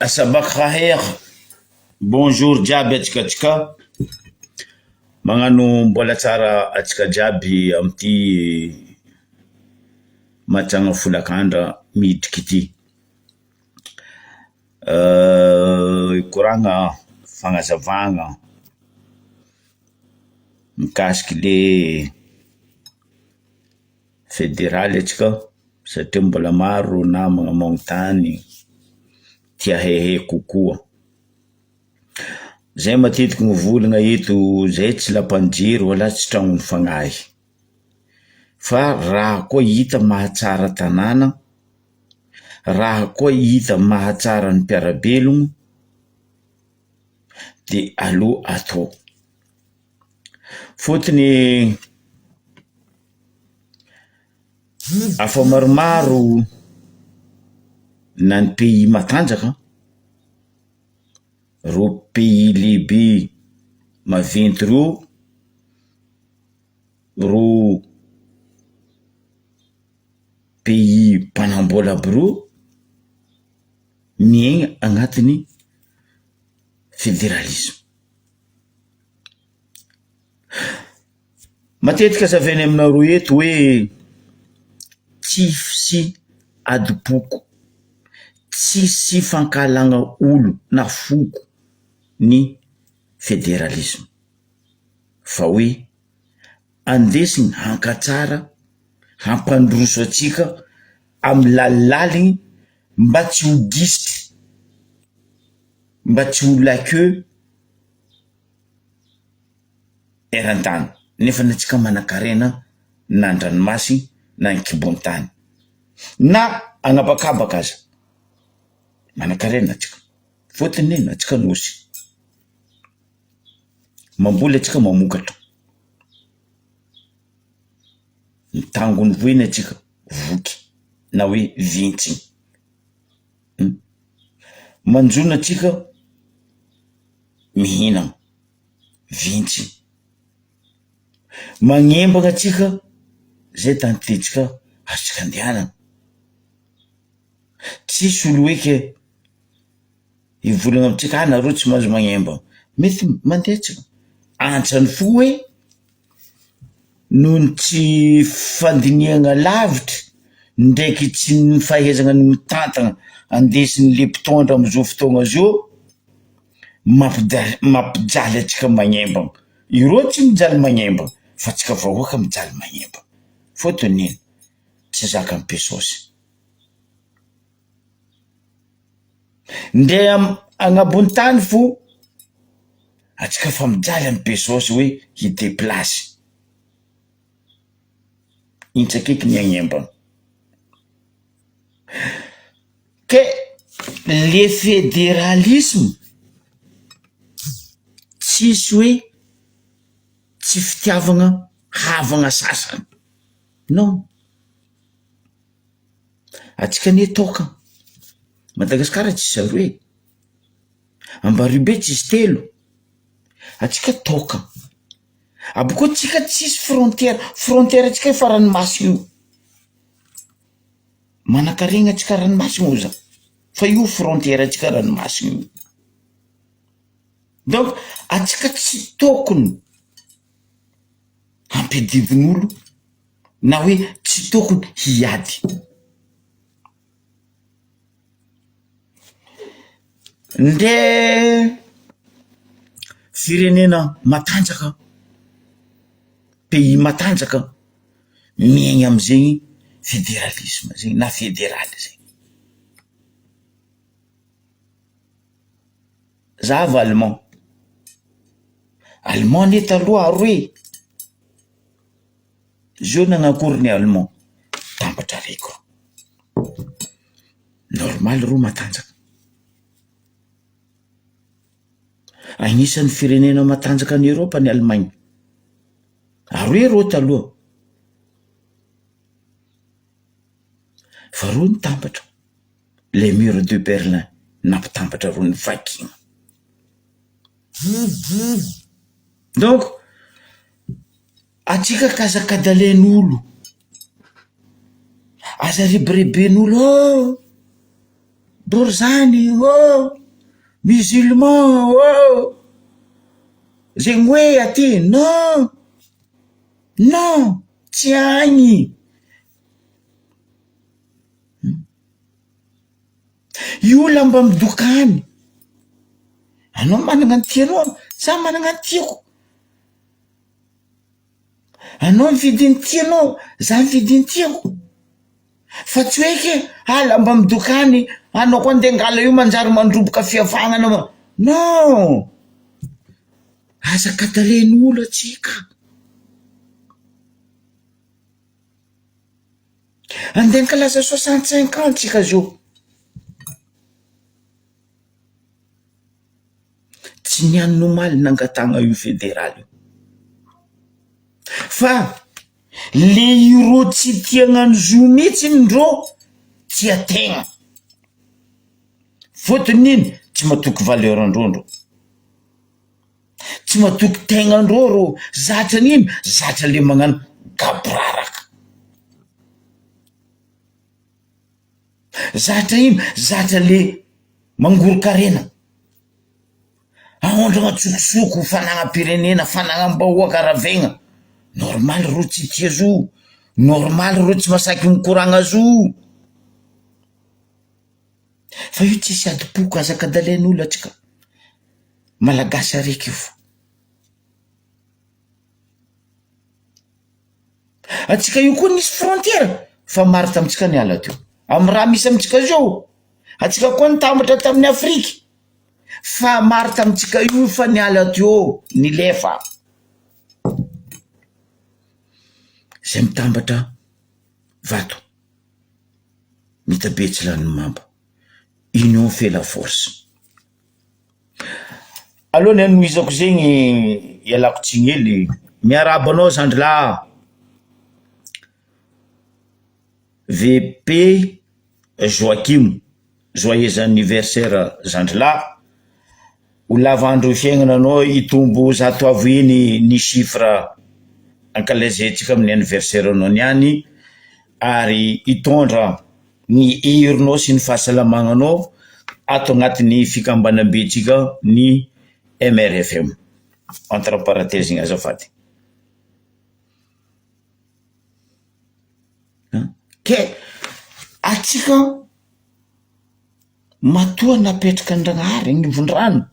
Asabak Khair, bonjour jiaby atsika tsika, magnano mbola tsara atsika jiaby amty matsagna folakandra midriky ty, hikoragna fagnazavagna mikasiky le federaly atsika satria mbola maro namagna magnontany tia haihay kokoa, zay matetiky mivolagna eto zay tsy lapan'ny jiro wala tsy tragnon'ny fagnahy, fa raha koa hita mahatsara tanàna, raha koa hita mahatsara ny mpiara-belogno de aleo atao, fôtony afa maromaro na ny pays matanjaka, reo pays lehibe maventy reo, reo pays mpanambola aby reo miaigna agnatin'ny federalisme. Matetika azavainy aminareo eto hoe tsisy adim-poko, tsisy fankahalana olo na foko ny federalisme fa hoe andesiny hankatsara, hampandroso antsika amy lalilaligny mba tsy ho gisitry, mba tsy ho la queue. Eran-tany, nefa ny antsika manankarena na an-dranomasy na an-kibon-tany na an'habakabaka aza, manankarena antsika, fôtony nino antsika nosy, mamboly antsika mamokatra, mitango ny vohiny antsika voky na hoe vintsy, manjono antsika mihinana. Vintsy. Magnembana antsika zay tany tiantsika azontsika andehanana. Tsisy olo eky hivolagna amintsika ah nareo tsy mahazo magnembana, mety mandeha tsika, antsany fo hoe noho ny tsy fandinihana lavitry ndraiky tsy ny fahaizana ny mitantana andesin'le mpitondra am'zao fotoagna zao mampida- mampijaly antsika magnembana, ireo tsy mijaly magnembana fa antsika vahoaka mijaly magnembana, fôtony ino? Tsy zakan'ny pesôsy. Ndre am- agnabon'ny tany fo antsika fa mijaly amy pesôsy hoe hi-deplasy, intsakaiky ny agnembana. Ke le federalisme tsisy hoe tsy fitiavagna havagna sasany, non, atsika anie tôkagna, Madagasikara tsisy aroe, Ambaribe tsisy telo, atsika tôkagna, abôkeo tsika tsisy frontière, frontière tsika efa ranomasina io. Manankarena antsika ranomasina oza fa io frontière antsika ranomasina io, donc antsika tsy tokony hampidibin'olo na hoe tsy tokony hiady. Ndre firenena matanjaka, pays matanjaka miaigna am'zegny federalisme zegny na federaly zegny. Zahavo allemand, allemand anie taloha aroe, zio nagnakory ny allemand, tambatra araiky rô, normaly rô matanjaka. Agnisan'ny firenena matanjaka any Eropa ny Allemagne, aroe rô taloha. Fa reo nitambatra, le mur de Berlin nampitambatra reo nivakiana. Donc atsika kazakadalen'olo, aza rebireben'olo oh! Borizany ô! Musulman ô! Zegny hoe aty non! Non! Tsy agny! Io lamba midokany, anao managna ny tianao, za managna ny tiako. Anao mifidy ny tianao, za mifidy ny tiako. Fa tsy hoe ke ah lamba midokany, anao koa ndeha angala io manjary mandroboka fihavanana ma- non! Aza kadalen'olo atsika. Andeha ankalaza 65 ans tsika zio. Tsy nianina omaly nangatahana io federaly io. Fa le ireo tsy tia hagnano zo mihitsy ndrô tia tegna. Fôtony ino? Tsy matoky valeur ndrô ndrô. Tsy matoky tegnandreo rô, zatra an'ino? Zatra le magnano gaboraraka, zatra ino? Zatra le mangoron-karena, aondrana an-tsokosoko fanagnam-pirenena, fanagnam-bahoaka ravegna, normaly rô tsy tia zo, normaly rô tsy mahasaky mikoragna zo, fa io tsisy adim-poko aza kadalain'olo atsika. Malagasy araiky io fo. Antsika io koa nisy frontière fa maro tamintsika niala teo. Amin'ny raha misy amintsika zao, antsika koa nitambatra tamin'ny Afrika fa maro tamintsika io fa niala teo, nilefa. Zay mitambatra vato, mitabe tsy lanin'ny mamba. Union fait la force. Aleo ny hanohizako zegny ialako tsiny hely, miarahaba anao zandry lahy VP Joachim, joyeux anniversaire zandry lahy, ho lava andro fiaignana anao hitombo zato avo heny ny chiffre ankalazaintsika amin'ny anniversaire nao niany ary hitondra ny herinao sy ny fahasalamagnanao ato agnatin'ny fikambanam-bentsika ny MRFM. Entre parenthèse igny azafady. Ke atsika matoa napetraka an-dragnahary agnivon-drano,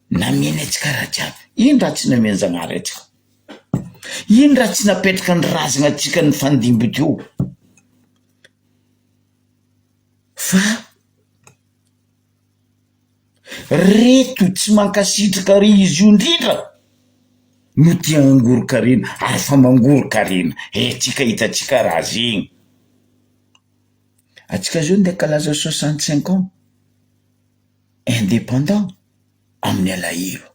nameny antsika raha jiaby. Ino raha tsy namian-jagnahary antsika? Ino raha tsy napetraka ny razagna antsika nifandimby teo? Fa reto tsy mankasitraka ry izy io indrindra no tia hangoron-karena ary fa mangoron-karena. He tsika hitantsika raha zegny. Antsika zao ndeha hankalaza 65 ans indépendant amin'ny alahelo.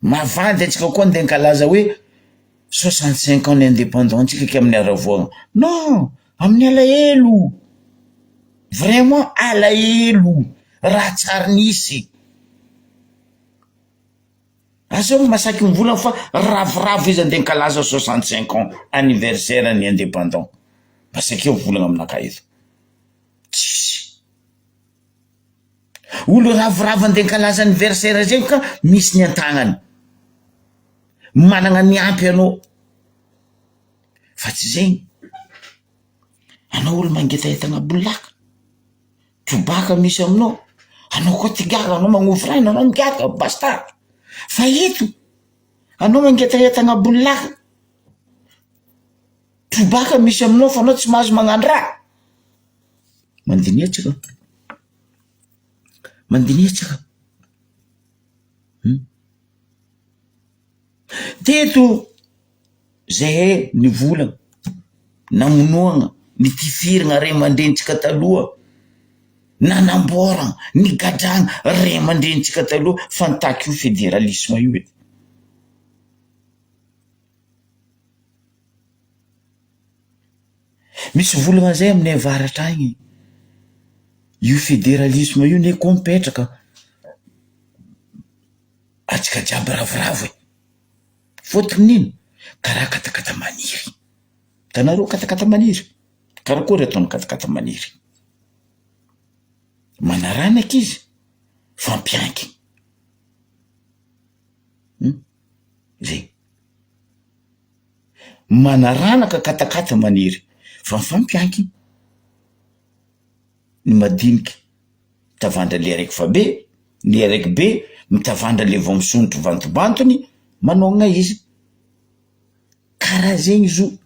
Mavandy antsika koa ndeha ankalaza hoe 65 ans ny indépendant ntsika ke amin'ny haravoagna. Non! Amin'ny alahelo! Vraiment alahelo! Raha tsary nisy. Asa moa masaky mivolagna fa ravoravo izy andeha ankalaza 65 ans anniversaire ny indépendant. Masaky volagna aminakahy eto. Tsisy. Olo ravoravo andeha ankalaza anniversaire zegny ka misy ny an-tagnany. Managna ny ampy anao. Fa tsy zegny. Anao olo mangetaheta agnabon'ny laka, trobaka misy aminao, anao koa ty gaga, anao magnovy rano, anao migaga, basta. Fa eto, anao mangetaheta agnabon'ny laka, trobaka misy aminao fa anao tsy mahazo magnano raha. Mandiniha tsika, mandiniha tsika. Hum. Teto zahay nivolagna, namonoagna, nitifiragna ray aman-drenintsika taloha, nanamboaragna, nigadragna ray aman-drenintsika taloha fa nitaky io federalisme io e. Misy volagna zay aminay avaratra agny, io federalisme io ne koa mipetraka, antsika jiaby ravoravo e, fôtony ino? Karaha katakata maniry, hitanareo katakata maniry? Karakôry ataon'ny katakata maniry? Manaranaka izy, fampiankina. Hum, zay. Manaranaka katakata maniry fa mifampiankina. Ny madiniky mitavandra le araiky fa be, ny araiky be mitavandra le vao misondrotro vantobantony manôgna izy. Karaha zegny izy io.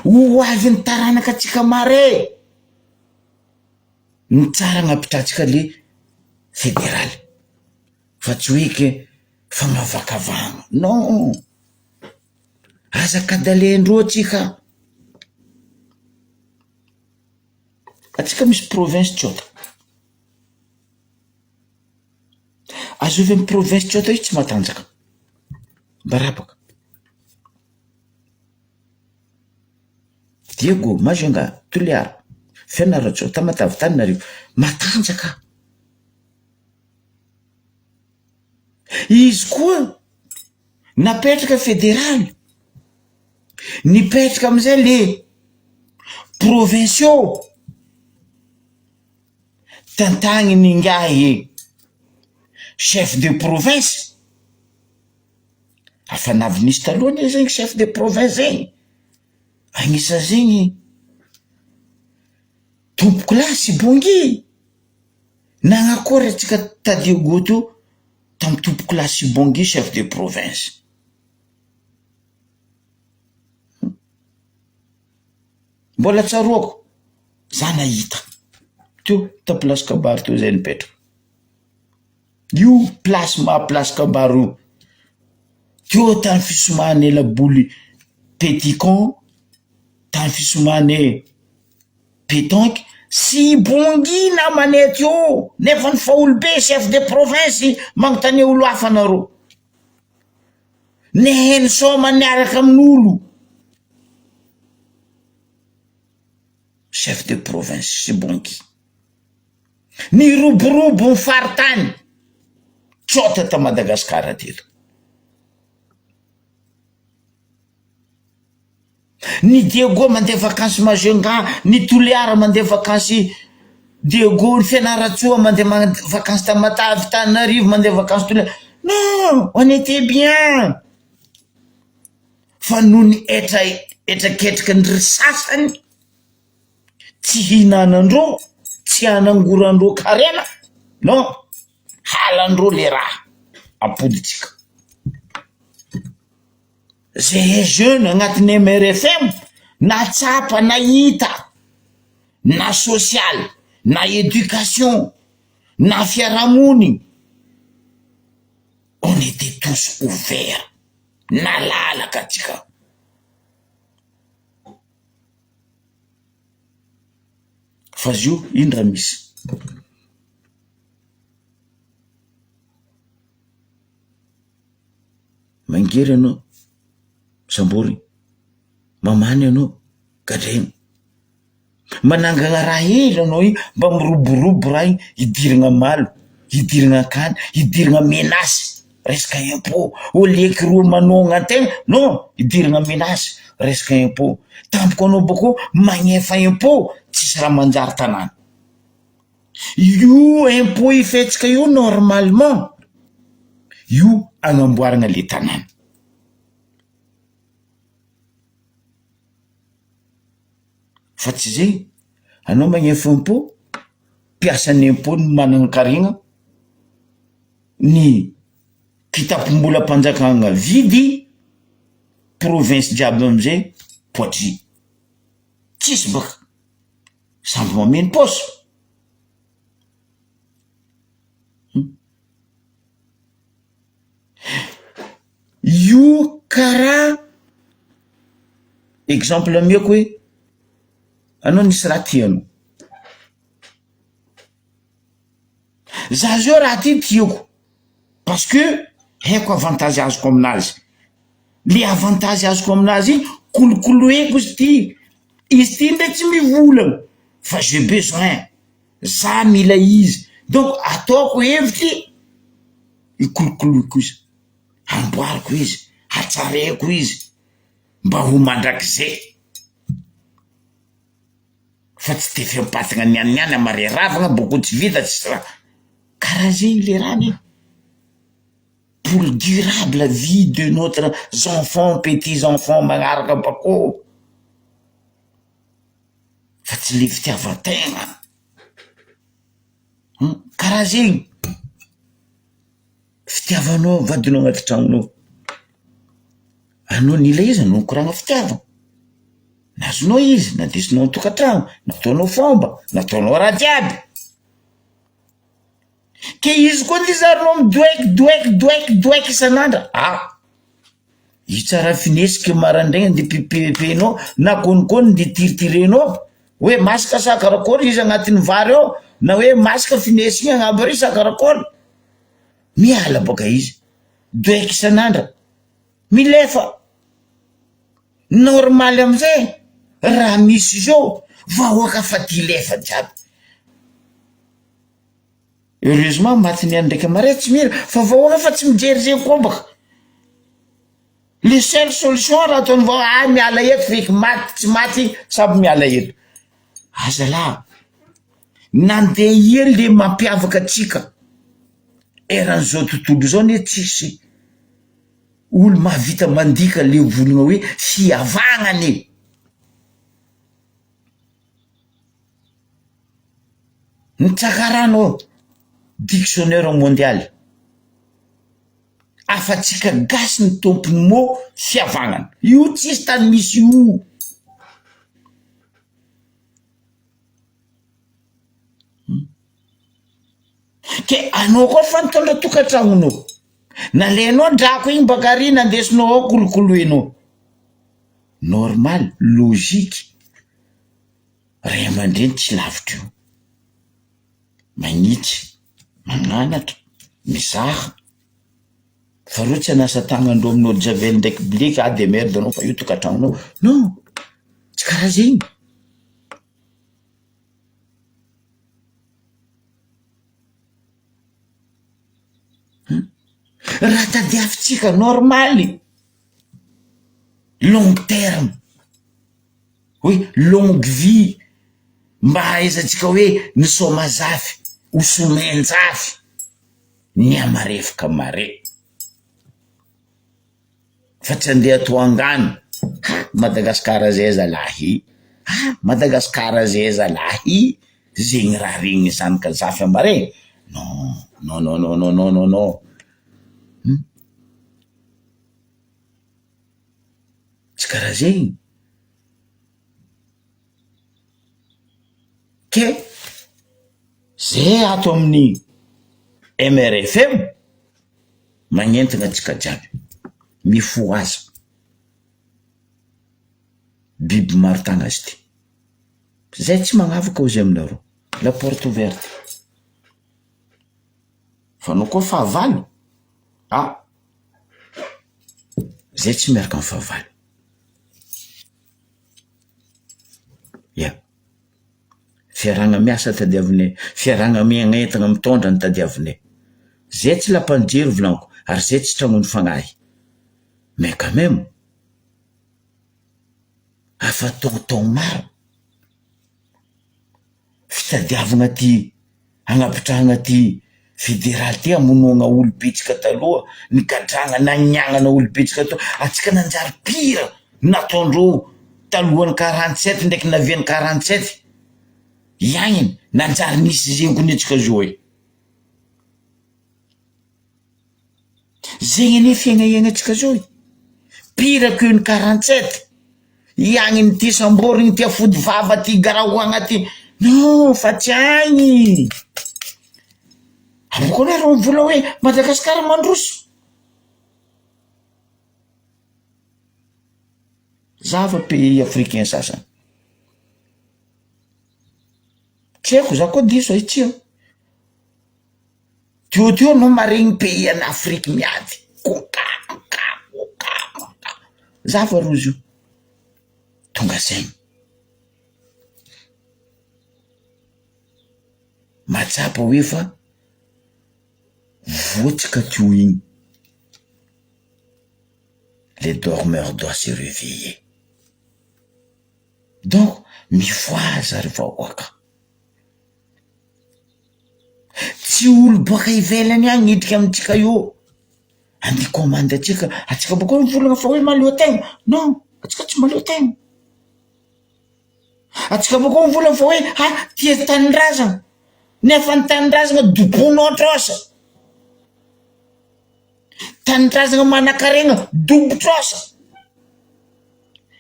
Ho avin'ny taranaka antsika mare ny tsara agnapitrahantsika le federaly fa tsy hoe ke fagnavakavahagna non, aza kadalain-dreo atsika, atsika misy province tsôta, azovy amy province tsôta io tsy matanjaka, mbarabaka. Diego, Majunga, Toliara, Fianarantsoa, Tamatave, Tananarivo, matanjaka. Izy koa napetraka federaly, nipetraka amizay le provinciaux, tantanin'ingahy chef de province. Afa navy nisy taloha anie zegny chef de province zegny, agnisan'zegny tompokolahy sy bongy, nagnakory antsika ta Diego teo tamy tompokolahy sy bongy chef de province. Mbola tsaroako, za nahita teo ta place kabary teo zay nipetraka. Io place maha place kabaro io, teo tany fisomahan'ny laboly petit con, tany fisomahan'ny petanque, sy bongy namanay teo nefa ny fa olobe chef de province magnontania olo hafa nareo, neheno soma niaraka amin'olo chef de province sy bongy. Niroborobo ny faritany tsôta ta Madagasikara teto. Ny Diego mandeha vakansy Majunga, ny Toliara mandeha vakansy Diego, ny Fianarantsoa mandeha vakansy Tamatave, Tananarivo mandeha vakansy Toliara. Non, on était bien. Fa noho ny hetra hetraketraky ny ry sasany Tsy hihinanan-drô, tsy hanangoran-drô karena, non, halan-drô le raha, ampodintsika. Zahay jeune agnatin'ny MRFM nahatsapa nahita na social na éducation na fiarahamonigny, on était tous ouvert, nalalaka antsika. Fa izy io ino raha misy? Mangery ianao, samborina, mamany ianao, gadraina. Manangana raha hely anao iny mba miroborobo raha iny, idirana malo, idirana akany, idirana menace, resaka impot, au lieu que reo manohagna antegna, non, idirana menace, resaka impot, tampoka anao bakeo magnefa impot, tsisy raha manjary tanàna, io impot ifetsika io normalement io agnamboarana le tanàna. Fa tsy zay, anao magnefa impot, mpiasan'ny impot no manan-karena, ny kitapom-bolam-panjakana vidy, province jiaby amizay poitry, tsisy baka, samby mameno paosy. Io karaha exemple ameko hoe anao nisy raha tianao, za zao raha ty tiako parce que haiko avantage azoko aminazy, le avantage azoko aminazy iny kolokoloeko izy ty, izy ty ndray tsy mivolagna fa j'ai besoin, za mila izy donc ataoko hevitry ikolokoloiko izy, amboariko izy, hatsaraiko izy mba ho mandrakizay. Fa tsy de feom-patagna niany niany amare ravagna bôko tsy vita tsisy raha. Karaha zegny le raha anie. Pour durable vie de notre enfants petits enfants magnaraka bakô. Fa tsy le fitiavan-tegna. Hum, karaha zegny. Fitiavanao vadinao agnaty tragnonao. Anao nila izy anao nikoragna fitiavana. Nazonao izy, nandesinao an-tokantragno, nataonao fomba, nataonao raha jiaby. Ke izy koa nge zarinao midoeky doeky doeky doeky isan'andro, ah! Io tsara finesiky maraindraigny andeha pipepenao na kônikôny ndeha tiritirenao hoe masaka sa karakôry izy agnatin'ny vary ao na hoe masaka finesy igny agnabo ary sa karakôry, miala bôka izy, doeky isan'andra, milefa, normaly amizay raha misy zao vahoaka fa ty lefa jiaby. Heureusement maty ny an'i ndraiky marais tsy mira fa vahoaka fa tsy mijery zegny koa baka. Le seule solution raha ataon'ny vahoaka ah miala eto feky maty tsy maty samy miala eto. Azalahy nandeha ia le mampiavaka antsika eran'izao tontolo izao anie tsisy olo mahavita mandika le volagna hoe fihavagna e. Ny tsakarano dictionnaire mondial, afa-tsika gasy ny tompon'ny mot fihavanana, io tsisy tany misy io. Ke anao koa fa nitondra tokantragnonao, nalainao drako igny baka ary nandesinao ao kolokoloinao, normal, logique. Ray aman-dreny tsy lavitra io, magnitsy, magnanatra, mizaha, fa reo tsy hanasa tagnandreo amin'ny eau de javel ndraiky bleky, ah demerde anao fa io tokantragnonao, non, tsy karaha zegny. Raha tadiavintsika normaly, long terme. hoe longue vie mba hahaizantsika hoe ny Soamazafy ho Somenjafy ny hamarefoka mare fa tsy andeha atao angano ha Madagascar zay zalahy ha Madagascar zay zalahy zegny raha regny zanaka zafy amare non non non non non non non non hum Tsy karaha zegny. Ke zay ato amin'ny MRFM magnentana antsika jiaby, mifohaza, biby maro tagna izy ty, zay tsy magnavaka hozy aminareo, la porte ouverte, fa anao koa fahavalo, ah! Zay tsy miaraka am fahavalo. Ya. Fiarahana miasa tadiavinay, fiarahana miagnentana mitondra no tadiavinay. Zay tsy lapan'ny jery volaniko ary zay tsy tragnon'ny fagnahy. Mais quand même, afa taotaogno maro. Fitadiavagna ty hagnapitrahagna ty federaly ty hamonoagna olo betsaka taloha, nigadragna nagniagnana olo betsaka taloha, antsika nanjary pire nataondreo talohan'ny quarante sept ndraiky navian'ny quarante sept iagniny nanjary nisy zegny kony antsika zao e. Zegny anie fiaigna iaignantsika zao e, pire que ny quarante sept, iagny ty samborigny ty afody vava ty garaoagna ty, non fa tsy agny, abôkeo nareo mivola hoe Madagasikara mandroso, zava pays africain sasany, tsy haiko za koa diso e tsia. Teo teo anao maregny pays en Afrique miady koka koka koka koka za fa rozy io tonga saigny mahatsapa hoe fa voatsika teo igny le dormeur doit se reveiller. Donc mifohaza ry vahoaka. Tsy olo boaka ivelany agny hidriky amintsika io andeha commande antsika, antsika bôka mivolagna fa hoe mahaleo tegna, non antsika tsy mahaleo tegna, antsika bôka mivolagna fa hoe ha tia tanindrazana nefa ny tanindrazana dobonao trosa, tanindrazana manankarena dobo trosa,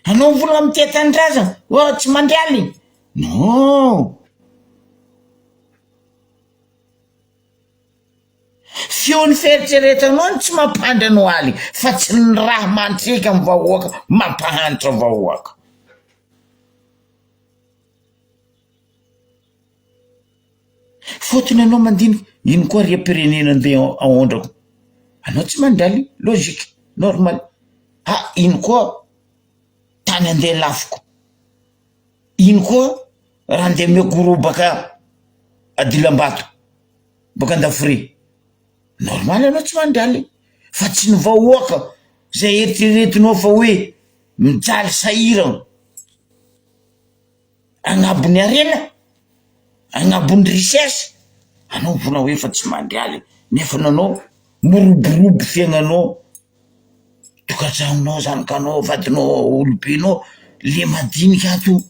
anao mivolagna mitia tanindrazana oh tsy mandry aligny, non. Feon'ny fieritreretanao no tsy mampandry anao aligny fa tsy ny raha mandriaka amin'ny vahoaka mampahantra vahoaka. Fôtony anao mandinika, ino koa harem-pirenena andeha aondrako, anao tsy mandry aligny, logique, normal, ah ino koa tany andeha lafoko. Ino koa raha andeha omeko ro baka adilambato baka andafore normal anao tsy mandry aligny fa tsy ny vahoaka zay eritreretinao fa hoe mijaly sahirana agnabon'ny harena agnabon'ny richesse anao mivona hoe fa tsy mandry aligny nefa nanao miroborobo fiaignanao tokantranonao zanakanao vadinao olobenao le madinika ato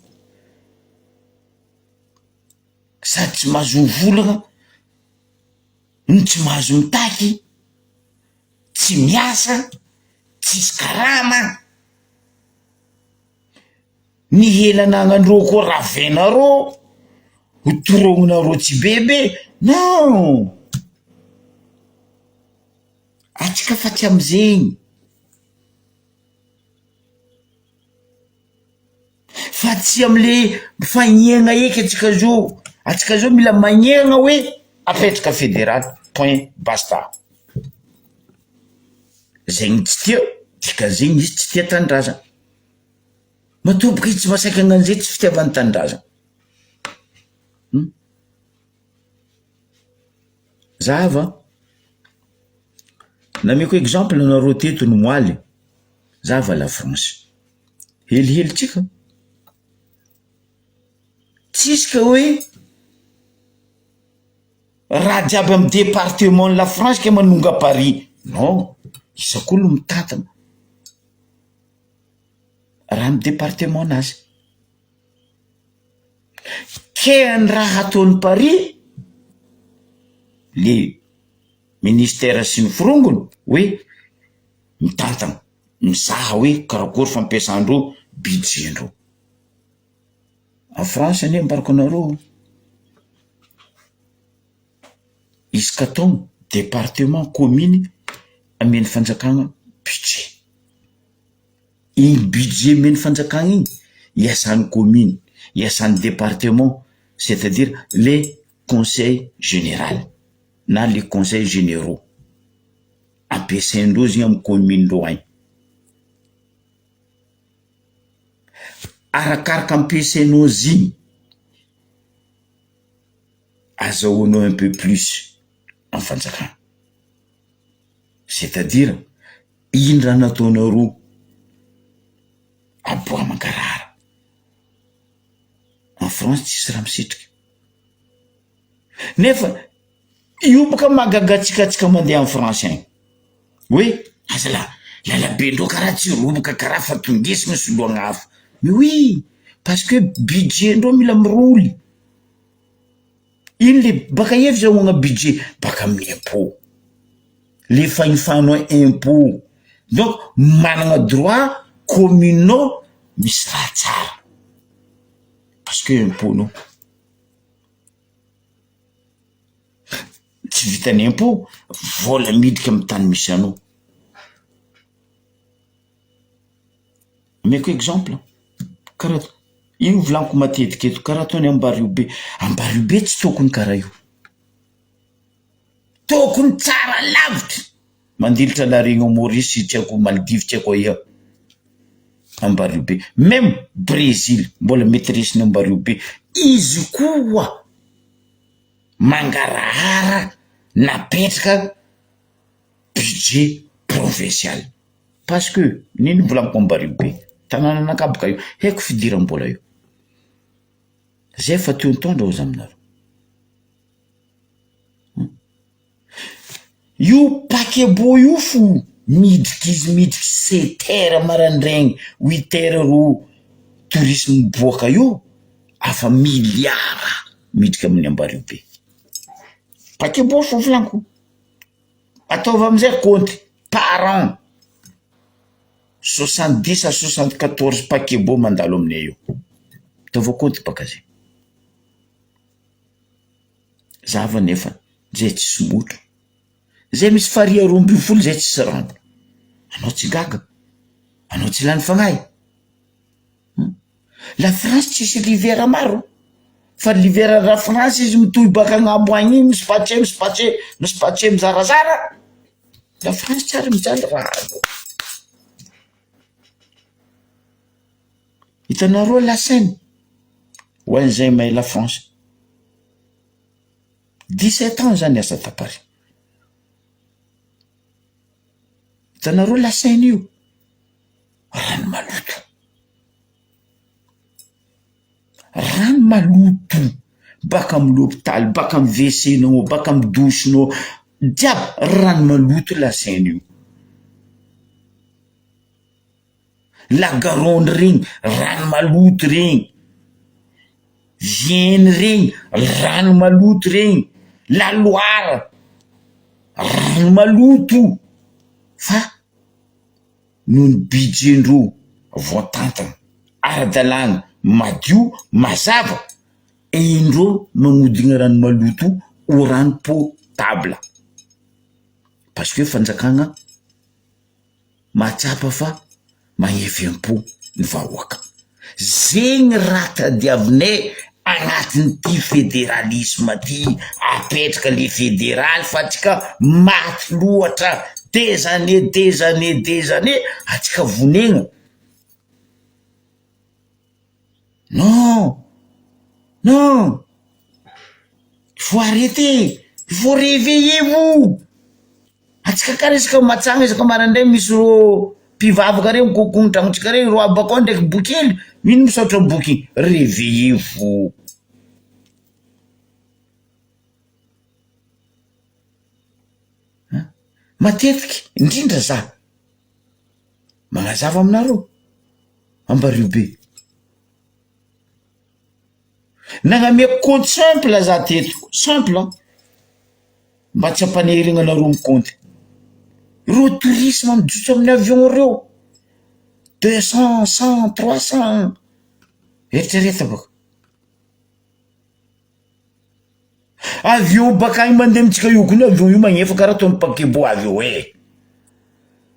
sady tsy mahazo mivolagna no tsy mahazo mitaky tsy miasa tsisy karama ny hela anagnandreo koa ravenareo ho torognonareo tsy bebe non. Atsika fa tsy amizegny fa tsy amle mifagniagna eky atsika zao, atsika zao mila magniagna hoe apetraka federal point basta, zegny tsy tia dikan'izegny izy tsy tia tanindrazana, matoa boka izy tsy mahasaky hagnano zay tsy fitiavany tanindrazana. Zava, nameko exemple anareo teto ny omaly, zava la France, helihely tsika, tsisy ka hoe raha jiaby amy département ny la France ke manonga Paris, non, isak'olo mitantana raha amy département nazy. Ke ny raha ataon'i Paris, le ministère sy ny forongony hoe mitantana, mizaha hoe karakôry fampiasandreo budget-ndreo. En France anie ambarako anareo, isaka taona département, commune amen'ny fanjakana budget. Iny budget omen'ny fanjakana iny iasan'ny commune, iasan'ny département, c'est à dire le conseil général na le conseil généraux, ampiasaindreo zegny amy commune ndreo agny, arakaraka ampiasainao izy igny azahoanao un peu plus amy fanjakana, c'est à dire Ino raha nataonareo aboa mangarahara? En France tsisy raha misitrika. Nefa io boka mahagaga antsika antsika mandeha en France agny hoe azalahy lalabe-ndreo karaha tsy roboka karaha fa tongesina soloagna afo. Mais oui, parce que budget-ndreo mila miroly. Ino le baka aia fizahoagna budget? Baka amin'ny impôt. Le fagnifanao impôt. Donc managna droit communaux misy raha tsara parce que impôt-nao. Tsy vitan'ny impôt, vôla miditra amy tany misy anao. Omeko exemple, karaha io volaniko matetiky eto, karaha ataony Ambariho be, Ambariho be tsy tokony karaha io, tokony tsara lavitra, mandilitra la Réunion Maurice tsy haiko Maldives tsy haiko aia, Ambariho be, meme Brésil mbola mety resin'i Ambariho be, izy koa mangarahara napetraka budget provincial. Parce que nino volaniko Ambariho be, tanànan'Ankaboka io, haiko fidiram-bola io. Zay fa teo nitondra ozy aminareo. Io paquebot io fo midriky izy midriky sept heures maraindraigny huit heures ro touristes miboaka io afa milliard midriky amin'ny Ambaribe. Paquebot fo volaniko, ataovy amizay kaonty par an 70 à 74 paquebot mandalo aminay eo, ataova kaonty baka zay. Zava nefa zay tsisy motro, zay misy farihy 12 zay tsisy rano, anao tsy gaga, anao tsy lany fagnahy. La France tsisy rivière maro fa rivière la France izy mitohy baka agnambo agny igny misipatse misipatse misipatse mizarazara, la France tsary mijaly rano. Hitanareo la Seine? Ho an'izay mahay la France, 17 ans za niasa ta Paris. Hitanareo la Seine io? Rano maloto, rano maloto baka amy l'hôpitaly, baka amy WC-nao, baka amy douche-nao, jiaby rano maloto la Seine io. La Garonne regny rano maloto regny, Vienne regny rano maloto regny, la Loire rano maloto fa noho ny budget-ndreo voatantana ara-dalàna madio mazava indreo magnodina rano maloto ho rano potable parce que fanjakana mahatsapa fa magnefem-po ny vahoaka. Zegny raha tadiavinay agnatin'ity federalisme ty, apetraka le federaly fa atsika maty loatra des années des années des années atsika vonegna. Non! Non! Il faut arrêter! Il faut réveillez-vous! Atsika kara isaka matsagna isaka maraindray misy rô mpivavaka regny mikokogno tragnontsika regny rô abakao ndraiky boky hely, ino misaotra boky igny? Réveillez-vous! An! Matetiky, indrindra za, magnazava aminareo, Ambario be. Nagnamia compte simple za teto, simple an, mba tsy hampanerigna anareo mikaonty. Reo tourisme mijotso amin'ny avion reo, 200, 100, 300, eritrereto baka. Avion bakagny mandeha amintsika io koa ny avion io magnefa karaha ataon'ny paquebot avy eo e.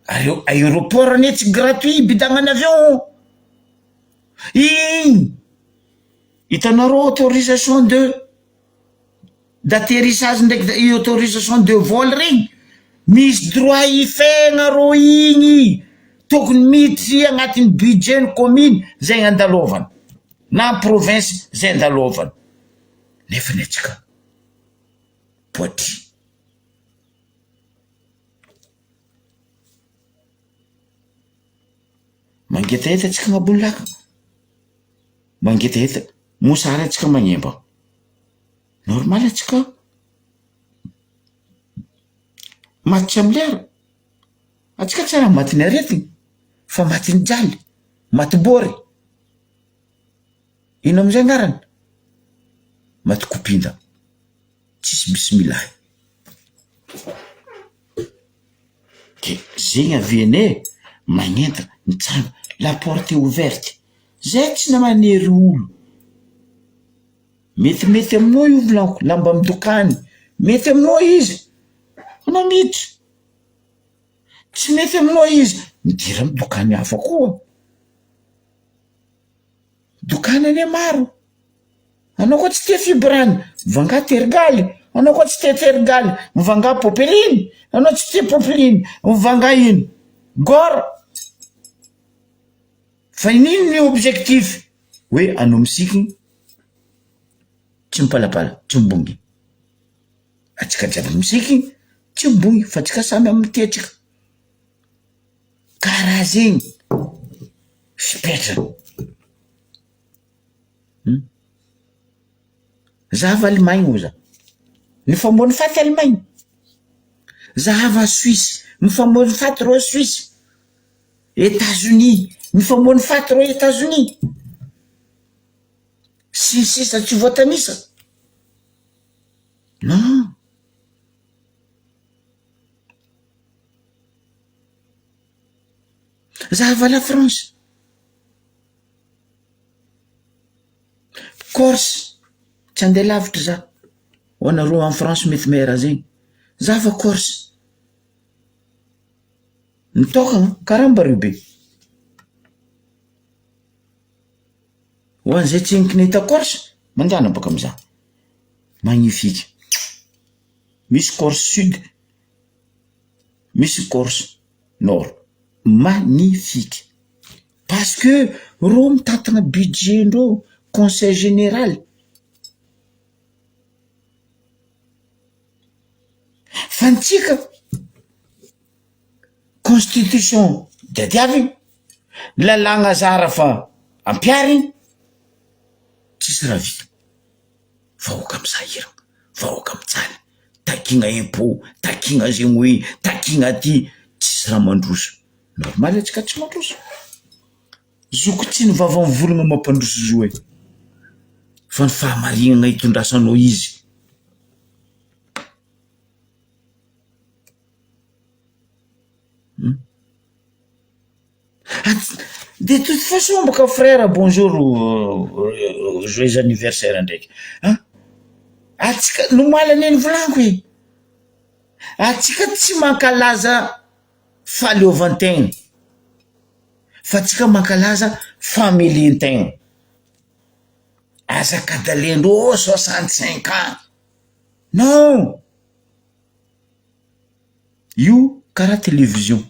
Aeo- aéroport anie tsy gratuit ibidagnan'ny avion. Igny hitanareo autorisation de d'atterrissage ndraiky autorisation de vol regny, misy droit hifegna rô igny, tokony miditry agnatin'ny budget ny commune zay andalovana na province zay andalovana, nefa ny antsika poitry. Mangetaheta antsika agnabon'ny lakana, mangetaheta, mosary antsika magnemba, normal antsika maty tsy amy lera, antsika tsy raha matin'ny aretigny fa matin'ny jaly, maty bôry, ino amizay agnarany? Maty kopinda, tsisy bisimilahy. De zegny avianay magnentana, mitsanga, la porte est ouverte, zay tsy manery olo, metimety aminao io volaniko, lamba midokany, mety aminao izy, anao miditra, tsy mety aminao izy, midira amy dokany hafa koa. Dokany anie maro, anao koa tsy tia fibrany, mivangà terigaly, anao koa tsy tia terigaly, mivangà popeline, anao tsy tia popeline, mivangà ino, gor. Fa ino ny objectif? Hoe anao misikiny tsy mipalapala, tsy mibongy. Atsika jiaby misikiny tsy mibongy fa tsika samy amin'ny tiantsika. Karaha zegny fipetrany. Zahava Allemagne hoy za. Nifamono faty Allemagne. Zahava Suisse, mifamono faty reo Suisse. Etats-Unis, mifamono faty reo Etats-Unis. Sy ny sisa tsy voatanisa. Non. Zahava la France. Corse, tsy andeha lavitra za, ho anareo en France mety mahay raha zegny, za fa Corse, mitôkagna karaha ambareo be, ho an'izay tsy nahita Corse, mandehana baka mizaha, magnifique, misy Corse sud, misy Corse nord, magnifique. Parce que reo mitantana budget ndreo conseil général. Fa ntsika constitution diadiaviny, lalàgna zara fa ampihariny, tsisy raha vita. Vahoaka misahirana, vahoaka mijaly, takiana impot, takiana zegny hoe, takiana aty, tsisy raha mandroso. Normal antsika tsy mandroso. Zoko tsy ny vava mivolagna mampandroso zo e, fa ny fahamarignana itondrasanao izy. Hum. De toute façon boka frère bonjour joyeux anniversaire ndraiky an, atsika nomaly anie nivolaniko e, atsika tsy mankalaza fahaleovan-tegna fa atsika mankalaza famelien-tegna, aza kadalendreo oh 65 ans non, io karaha télévision.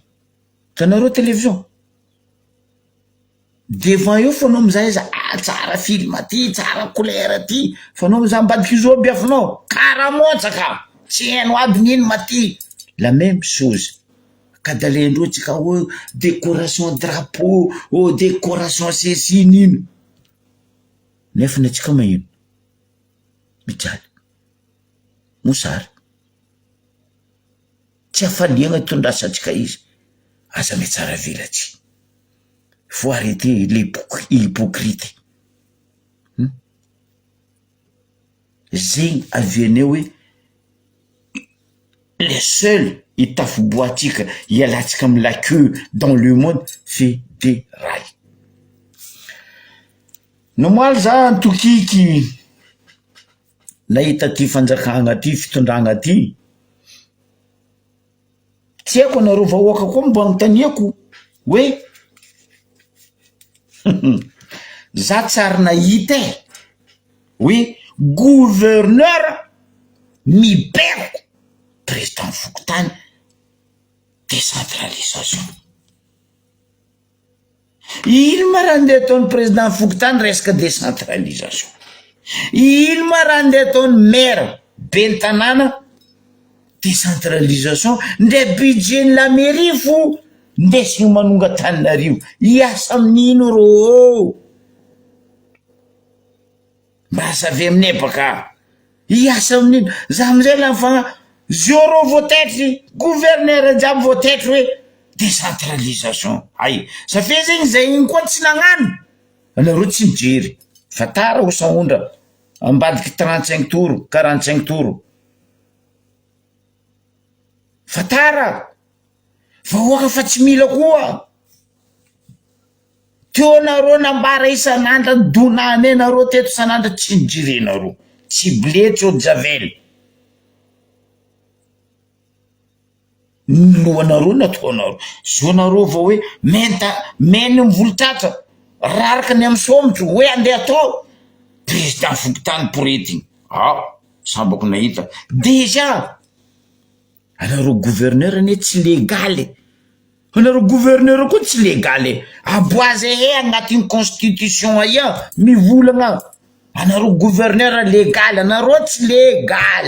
Hitanareo télévision? Devant eo fô anao mizaha izy ah tsara film ty, tsara couleur ty, fa anao mizaha ambadiky zao biafinao karamontsaka, tsy hainao aby n'ino ma ty, la même chose, kadalendreo tsika hoe décoration drapeau, oh décoration ceci n'ino, nefa ny antsika magnino? Mijaly, mosary. Tsy hafaliagna itondrasantsika izy, aza mihatsara velatsihy, faut arreter l'hypocrite hum, zegny avianay hoe le seul itafoboatsika hialantsika amy la queue dans le monde federaly. Nomaly za nitokiky nahita ty fanjakana ty fitondrana ty, tsy haiko anareo vahoaka koa mba anontaniako hoe za tsy ary nahita e hoe gouverneur mibaiko président fokontany décentralisation. Ino ma raha ndeha ataon'ny président fokontany resaka décentralisation? Ino ma raha ndeha ataon'ny maire ben'ny tanàna décentralisation? Ndre budget-n'ny la mairie fo ndesiny manonga Antananarivo, hiasa amin'ino rô ô? Miasa avy aminay baka hiasa amin'ino? Za amizay lany fa zio rô voataitry gouverneur jiaby voataitry hoe décentralisation hay ça fait zegny zay igny koa tsy nagnano anareo tsy mijery fa tara ho sahondra ambadiky 35 tours 45 tours fa tara vahoaka fa tsy mila koa. Teo nareo nambara isan'andra donane nareo teto isan'andra tsy nijerenareo, tsy blé tsy eau de javel, ny lohanareo nataonareo, zao nareo vao hoe menta mena ny volotratra, raraka ny amy somotra hoe andeha atao président fokontany poretigny, ah sambako nahita, déjà anareo gouverneur anie tsy légal e. Anareo gouverneur koa tsy légal e! Aboaza ehe agnatin'ny constitution aia mivolagna anareo gouverneur légal anareo tsy légal.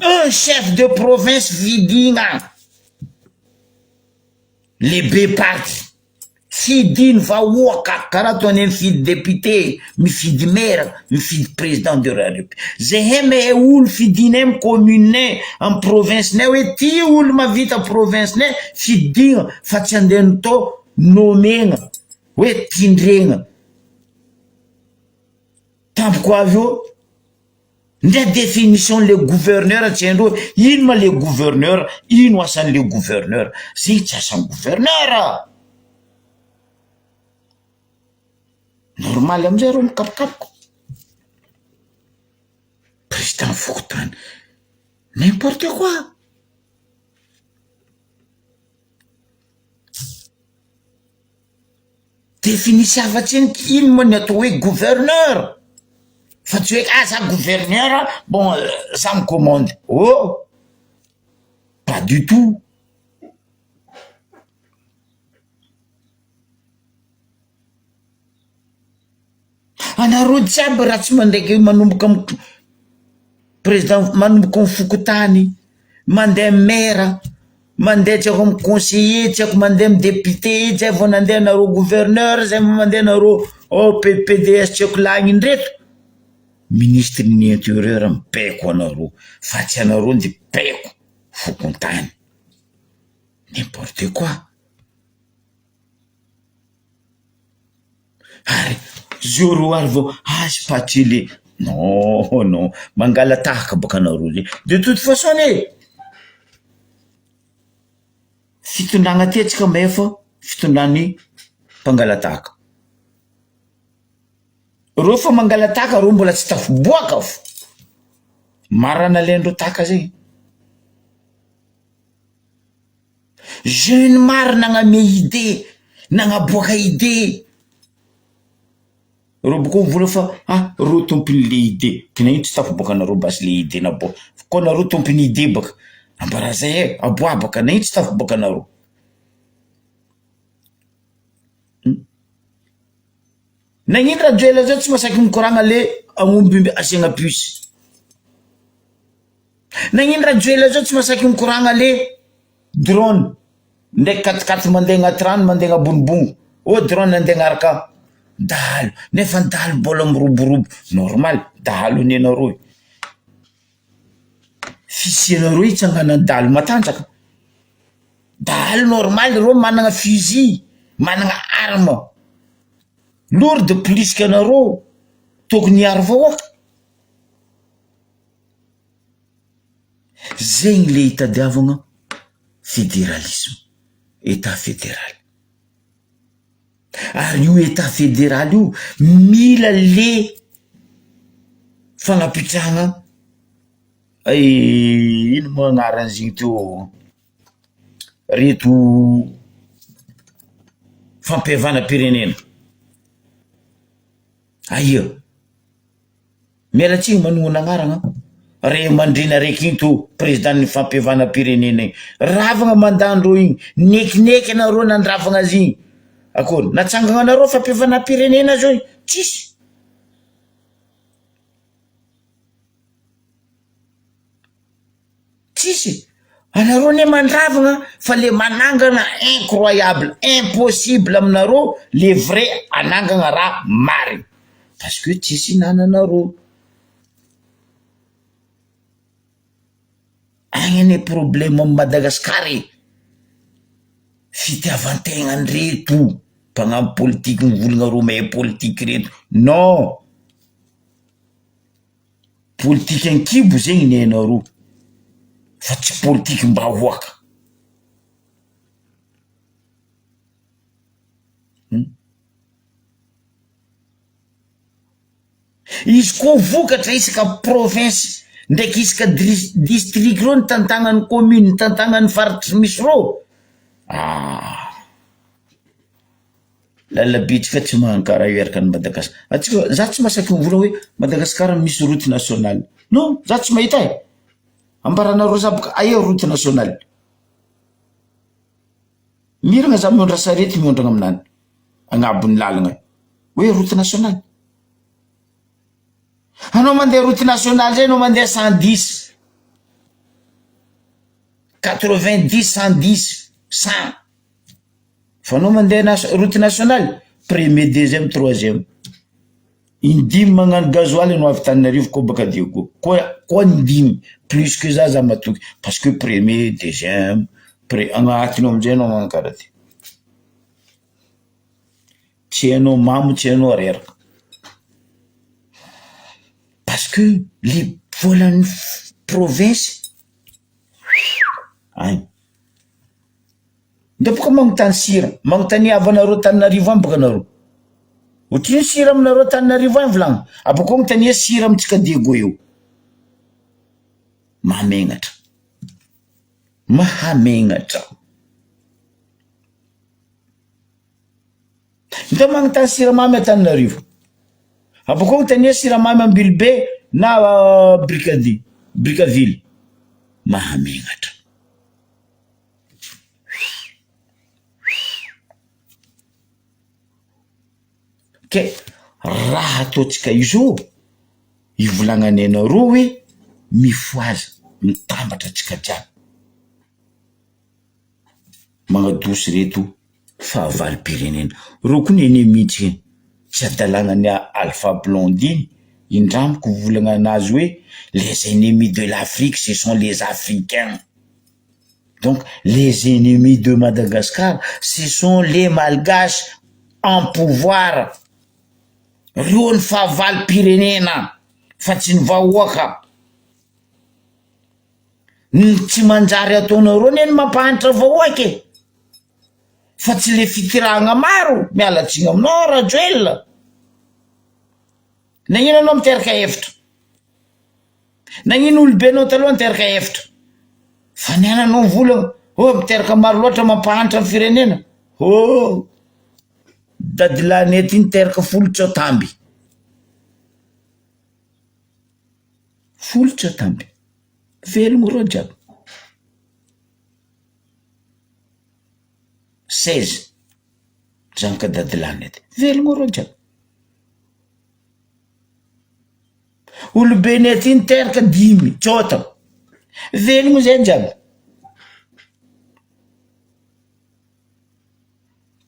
Un chef de province vidigna lehibe parti. Fidiny vahoaka karaha ataony mifidy député, mifidy maire, mifidy président de la république. Zahay mahay olo fidinay am commune nay, am province nay hoe ty olo mahavita province nay fidigna fa tsy andeha atao nomegna hoe tindregna. Tampoko avy eo ndray définition le gouverneur tsy haindreo ino ma le gouverneur, ino asan'le gouverneur, zegny tsy asan'ny gouverneur. Normal amizay reo mikapokapoka. Président fokontany, n'importe quoi. Definisiavan-tsendriky ino moa ny atao hoe gouverneur? Fa tsy hoe ah za gouverneur bon za mi-commande, oh! Pas du tout. Anareo jiaby raha tsy mandraiky manomboka am président manomboka am fokontany, mandeha maire, mandeha tsy haiko am conseiller, tsy haiko mandeha am député, zay vao nandeha nareo gouverneur, zay vao mandeha nareo au P-P-P-D-S tsy haiko lany ndreto, ministre ny interieur mibaiko anareo fa tsy anareo nde baiko fokontany, n'importe quoi. Ary zoro ary vao azy patile non non mangalatahaka baka anareo zay de toute façon anie fitondragna aty atsika mahay fa fitondran'ny mpangalatahaka, reo fa mangalatahaka reo mbola tsy tafiboaka fo maro raha nalaindreo tahaka zay. Jeune maro nagname idée, nagnaboaka idée, reo boko mivola fa ah reo tompony le idée, ke nagnino tsy tafiboaka nareo basy le idée naboaka, koa nareo tompony idée baka, ambara zay e, aboaha baka, nagnino tsy tafiboaka nareo? Nagnino Rajoelina zao tsy masaky mikoragna le agnomby asiagna puce? Nagnino Rajoelina zao tsy masaky mikoragna le drone ndraiky katikaty mandeha agnaty rano mandeha agnabony bongo oh drone andeha agnaraka dahalo nefa dahalo mbola miroborobo normal dahalo anie nareo e fisianareo hitsanganan'ny dahalo matanjaka dahalo normal reo managna fusil managna arme lourde plus que anareo tokony hiaro vahoaka. Zegny le itadiavagna federalisme, Etat federal. Ary io Etat federal io mila le fagnapitrahagna ino moa agnaran'izy teo reto fampihavanam-pirenena, aia? Miala tsiny manonona agnarana an! Ray aman-dreny araiky iny to président ny fampihavanam-pirenena iny. Ravagna mandat-ndreo iny, nekineky anareo nandravagna azy iny. Akory, natsanganareo fampihavanam-pirenena zao iny? Tsisy. Tsisy. Anareo anie mandravagna fa le manangana incroyable, impossible aminareo le vrai anangagna raha marigny parce que tsisy hinananareo. Agny anie problème am Madagascar e, fitiavantegnan'ireto mpagnano politiky mivolagna reo mahay politiky reto, non! Politika an-kibo zegny ny hainareo fa tsy politikm-bahoaka. Hum. Izy koa vokatra isaka province ndraiky isaka dris- district reo ny tantagnan'ny commune, tantagnan'ny faritry misy reo, ah. Lalabe-tsika tsy manan-karaha io eraka an'i Madagascar. Antsika, za tsy mahasaky mivola hoe Madagascar misy route nationale. Non, za tsy mahita e. Ambaranareo za boka aia route nationale. Mirana za miondra sarety miondragna aminany, agnabon'ny lalagna hoe route nationale. Anao mandeha route nationale zay anao mandeha 110, 90, 110, 100. Fa anao mandeha nas- route nationale, premier, deuxième, troisième. Indimy magnano gasoil anao avy Tananarivo koa baka Diego. Koa koa indimy, plus que za za matoky parce que premier, deuxième, pre- agnatiny ao amizay anao magnano karaha ty. Tsy hainao mamo, tsy hainao reraka. Parce que le volan'ny province agny. Ndao boka magnontany sira, magnontany havanareo Antananarivo agny boka anareo. Ohatrino sira aminareo Antananarivo agny volagno. Abôkeo agnontania sira amitsika Diego eo. Mahamenatra. Mahamenatra. Ndao magnontany siramamy Antananarivo. Abôkeo agnontania siramamy Ambilobe na Bricadi, Brickaville. Mahamenatra. Ke raha ataontsika izao, ivolagnanay anareo hoe mifohaza, mitambatra antsika jiaby, magnadosy reto fahavalom-pirenena, reo koa ny ennemi-tsika, tsy hadalana ny Alpha Blondy iny, indramiko volagna anazy hoe les ennemis de l'Afrique ce sont les africains. Donc les ennemis de Madagascar ce sont les malgaches en pouvoir, reo ny fahavalom-pirenena fa tsy ny vahoaka, ny tsy manjary ataonareo anie ny mampahantra vahoaka e, fa tsy le fitirahana maro, miala tsiny aminao Rajoelina, nagnino anao miteraka efitra? Nagnino olobenao taloha niteraka efitra? Fa ny ananao volagna, oh miteraka maro loatra mampahantra ny firenena, oh dadilahinay aty niteraka folo tsy atamby, folo tsy atamby, velogno reo jiaby, 16 zanaka dadilahinay aty, velogno reo jiaby. Olobenay aty niteraka dimy, tsôta. Velogno zay jiaby.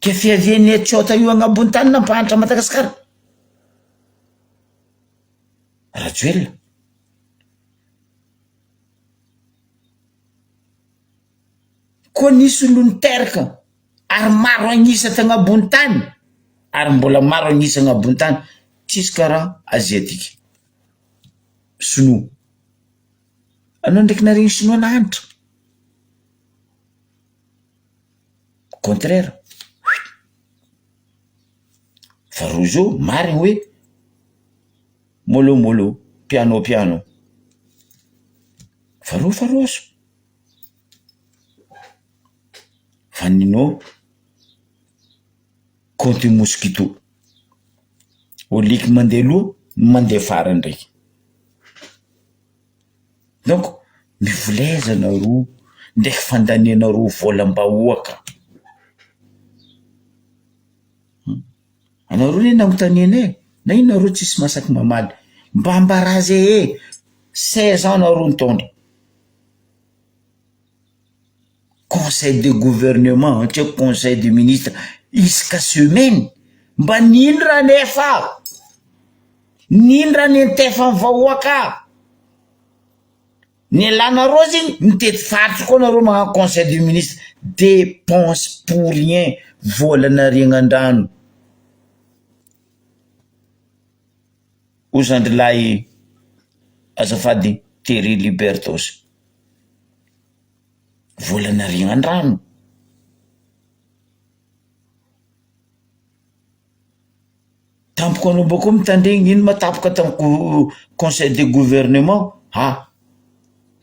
Ke fiavianay tsôta io agnabon'ny tany nampahantra Madagasikara? Rajoelina. Koa nisy olo niteraka ary maro agn'isa tagnabon'ny tany ary mbola maro agn'isa agnabon'ny tany tsisy karaha aziatika, sinoa. Anao ndraiky naregny sinoa nahantra? Contraire, fa roa zao marigny hoe mollo mollo, piano piano, fa roa fa roso. Fa ninao compte mosquito, oliky mandeha aloha mandeha afara ndraiky, donc mivoleza nareo ndraiky fandanianareo volam-bahoaka, anareo anie nanontanianay e, na ino nareo tsisy masaky mamaly, mba ambarà zay e, 16 ans nareo nitondra. Conseil de gouvernement tsy haiko conseil de ministre isaka semaine mba nino raha nefa nino raha niantefan'ny vahoaka ny alanareo zegny mitety faritry koa nareo magnano conseil de ministre dépense pour rien vola nariagna an-drano hoy zandrilahy azafady Thierry Libertos. Vola nariana an-drano. Tampoka anao bakeo mitandregny ino ma tampoka tamiko conseil de gouvernement ah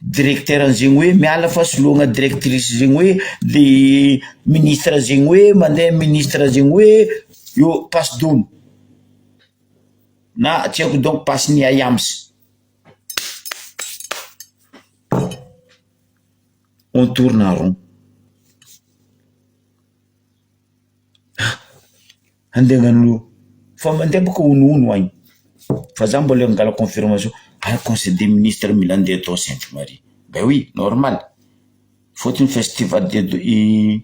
directeur zegny hoe miala fa soloagna directrice zegny hoe de ministre zegny hoe mandeha ministre zegny hoe io passe domy na tsy haiko donc passe ny ayams. On tourne en rond. Ah, andeha hagnano fa mandeha bôka honohono agny fa za mbola angala confirmation ah conseil des ministres mila andeha atao Sainte Marie, ben oui normal fôtony festival de i.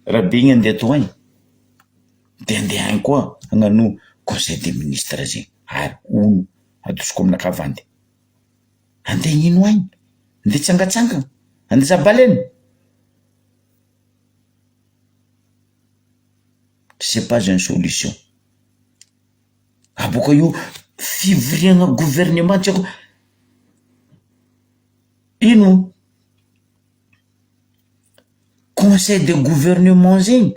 Rabe igny andeha atao agny, de andeha agny koa hagnano conseil des ministres zegny ary ono adosoko aminakahy vandy. Andeha hagnino agny? Andeha hitsangatsangana? Andeha hizaha baleine? C'est pas une solution. Aboaka io fivoriagna gouvernement tsy haiko ino conseil de gouvernement zegny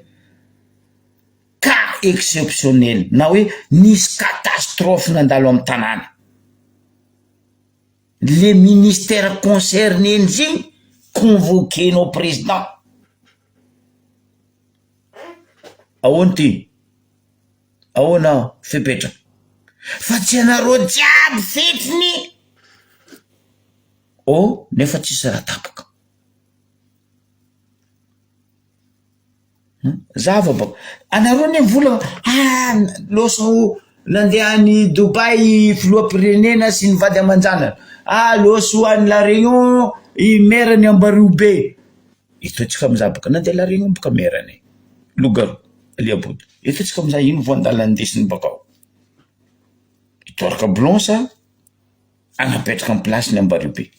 cas exceptionnel na hoe nisy catastrophe nandalo amy tanàna, le ministère concerné zegny convoquenao président, ahoana ty? Ahoana fepetra? Fa tsy anareo jiaby fetriny oh nefa tsisy raha tapaka. Zava baka anareo anie mivolagna ah loso nandeha any Dubaï filoham-pirenena sy ny vady aman-janany, ah loso any la Réunion i maire ny Ambariobe. Eto antsika mizaha boka nandeha la Réunion boka maire ny Loup-garou Aliabodo. Eto antsika mizaha ino voan-dalana indesiny bakao. Hitoraka blon sa hanapetraka am place ny Ambariobe.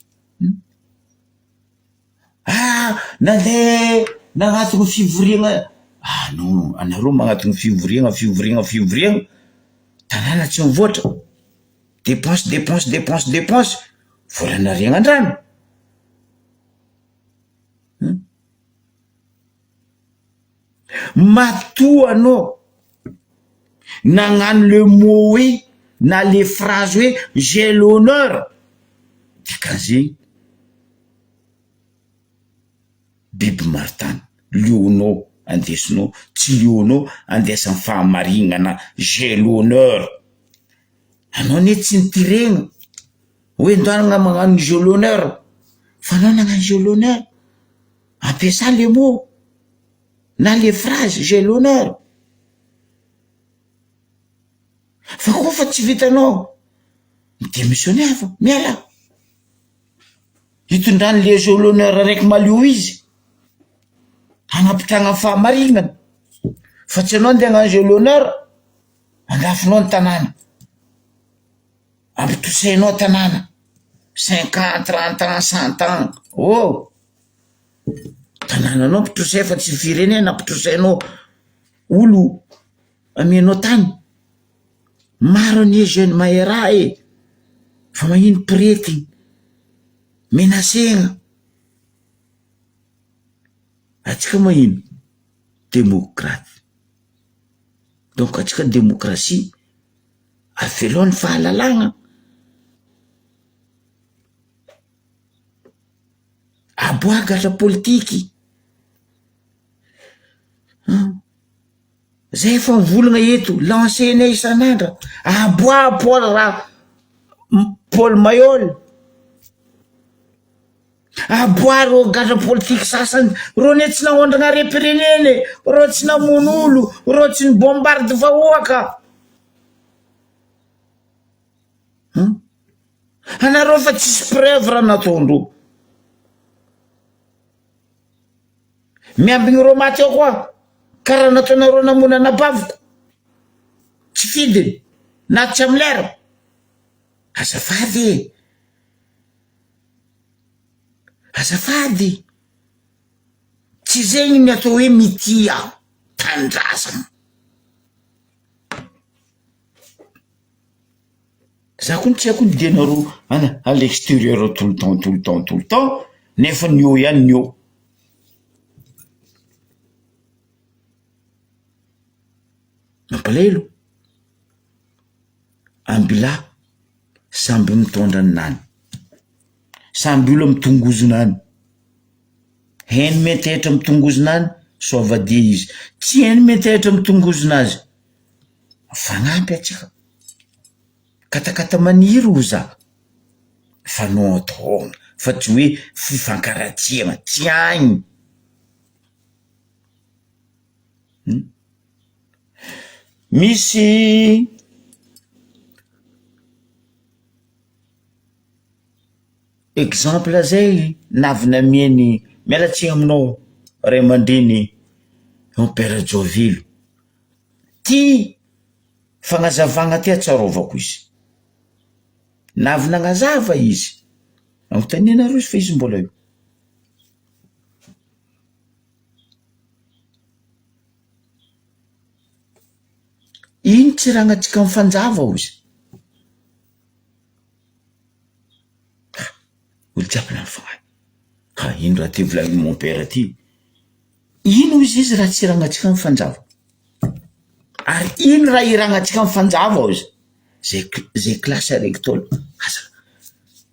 Ah nandeha nagnatogno fivoriagna, ah non anareo magnatogno fivoriagna fivoriagna fivoriagna, tanàna tsy mivoatra, dépense dépense dépense dépense, vola nariagna an-drano. Matoa anao nagnano le mot hoe na le phrase hoe j'ai l'honneur dikan'izegny biby maritany lionao andesinao tsy lionao andesan'ny fahamarignana j'ai l'honneur anao anie tsy nitiregna hoe ndana magnano j'ai l'honneur fa anao nagnano j'ai l'honneur ampiasa le mot na le phrase j'ai l'honneur fa koa fa tsy vitanao mi-démissionner fa miala hitondrany le j'ai l'honneur raiky malio izy hagnapitrahana fahamarignana fa tsy anao andeha hagnano j'ai l'honneur andafinao ny tanàna ampitosainao tanàna cinq ans, trente ans, cent ans oh tanànanao ampitrosay fa tsy firenena ampitrosainao olo amianao tany maro anie jeune mahay raha e fa magnino pirety menacena atsika magnino demokraty donc atsika demokrasia avelao ny fahalalagna aboakatra politiky an zay efa mivolagna eto lancer-nay isan'andro aboaha Paul ra- Paul Mayol aboaha reo gadra politiky sasany reo anie tsy nagnondrana harem-pirenena e reo tsy namono olo reo tsy ni-bombarde vahoaka an anareo fa tsisy preuve raha nataondreo miambigny reo maty ao koa karaha nataonareo namono anabaviko tsy fidiny na tsy amy lera azafady e azafady tsy zegny ny atao hoe mitia tanindrazana Za koa tsy haiko ny dianareo any à l'extérieur tout le temps tout le temps tout le temps nefa ny eo ihany ny eo. Mampalahelo, ambilahy samby mitondra ninany, samby olo amy tongozonany, hainy miantehitra amy tongozonany soavadia izy, tsy hainy miantehitra amy tongozonazy Mifagnampy atsika, katakata maniry oza fa no atahorana fa tsy hoe fifankaratsiana, tsy agny. Misy exemple zay navy namiany, miala tsiny aminao ray aman-dreny. Mon père Joavilo, ty fagnazavagna ty atsarovako izy, navy nagnazava izy, anontanianareo izy fa izy mbola eo. Ino tsy ragnantsika mifanjava ozy? Ha, olo jiaby lany fagnahy. Ha, ino raha ty volagniny mon père ty? Ino ozy izy raha tsy ragnantsika mifanjava? Ary ino raha iragnantsika mifanjava ozy? Zay zay kilasy araiky tao aza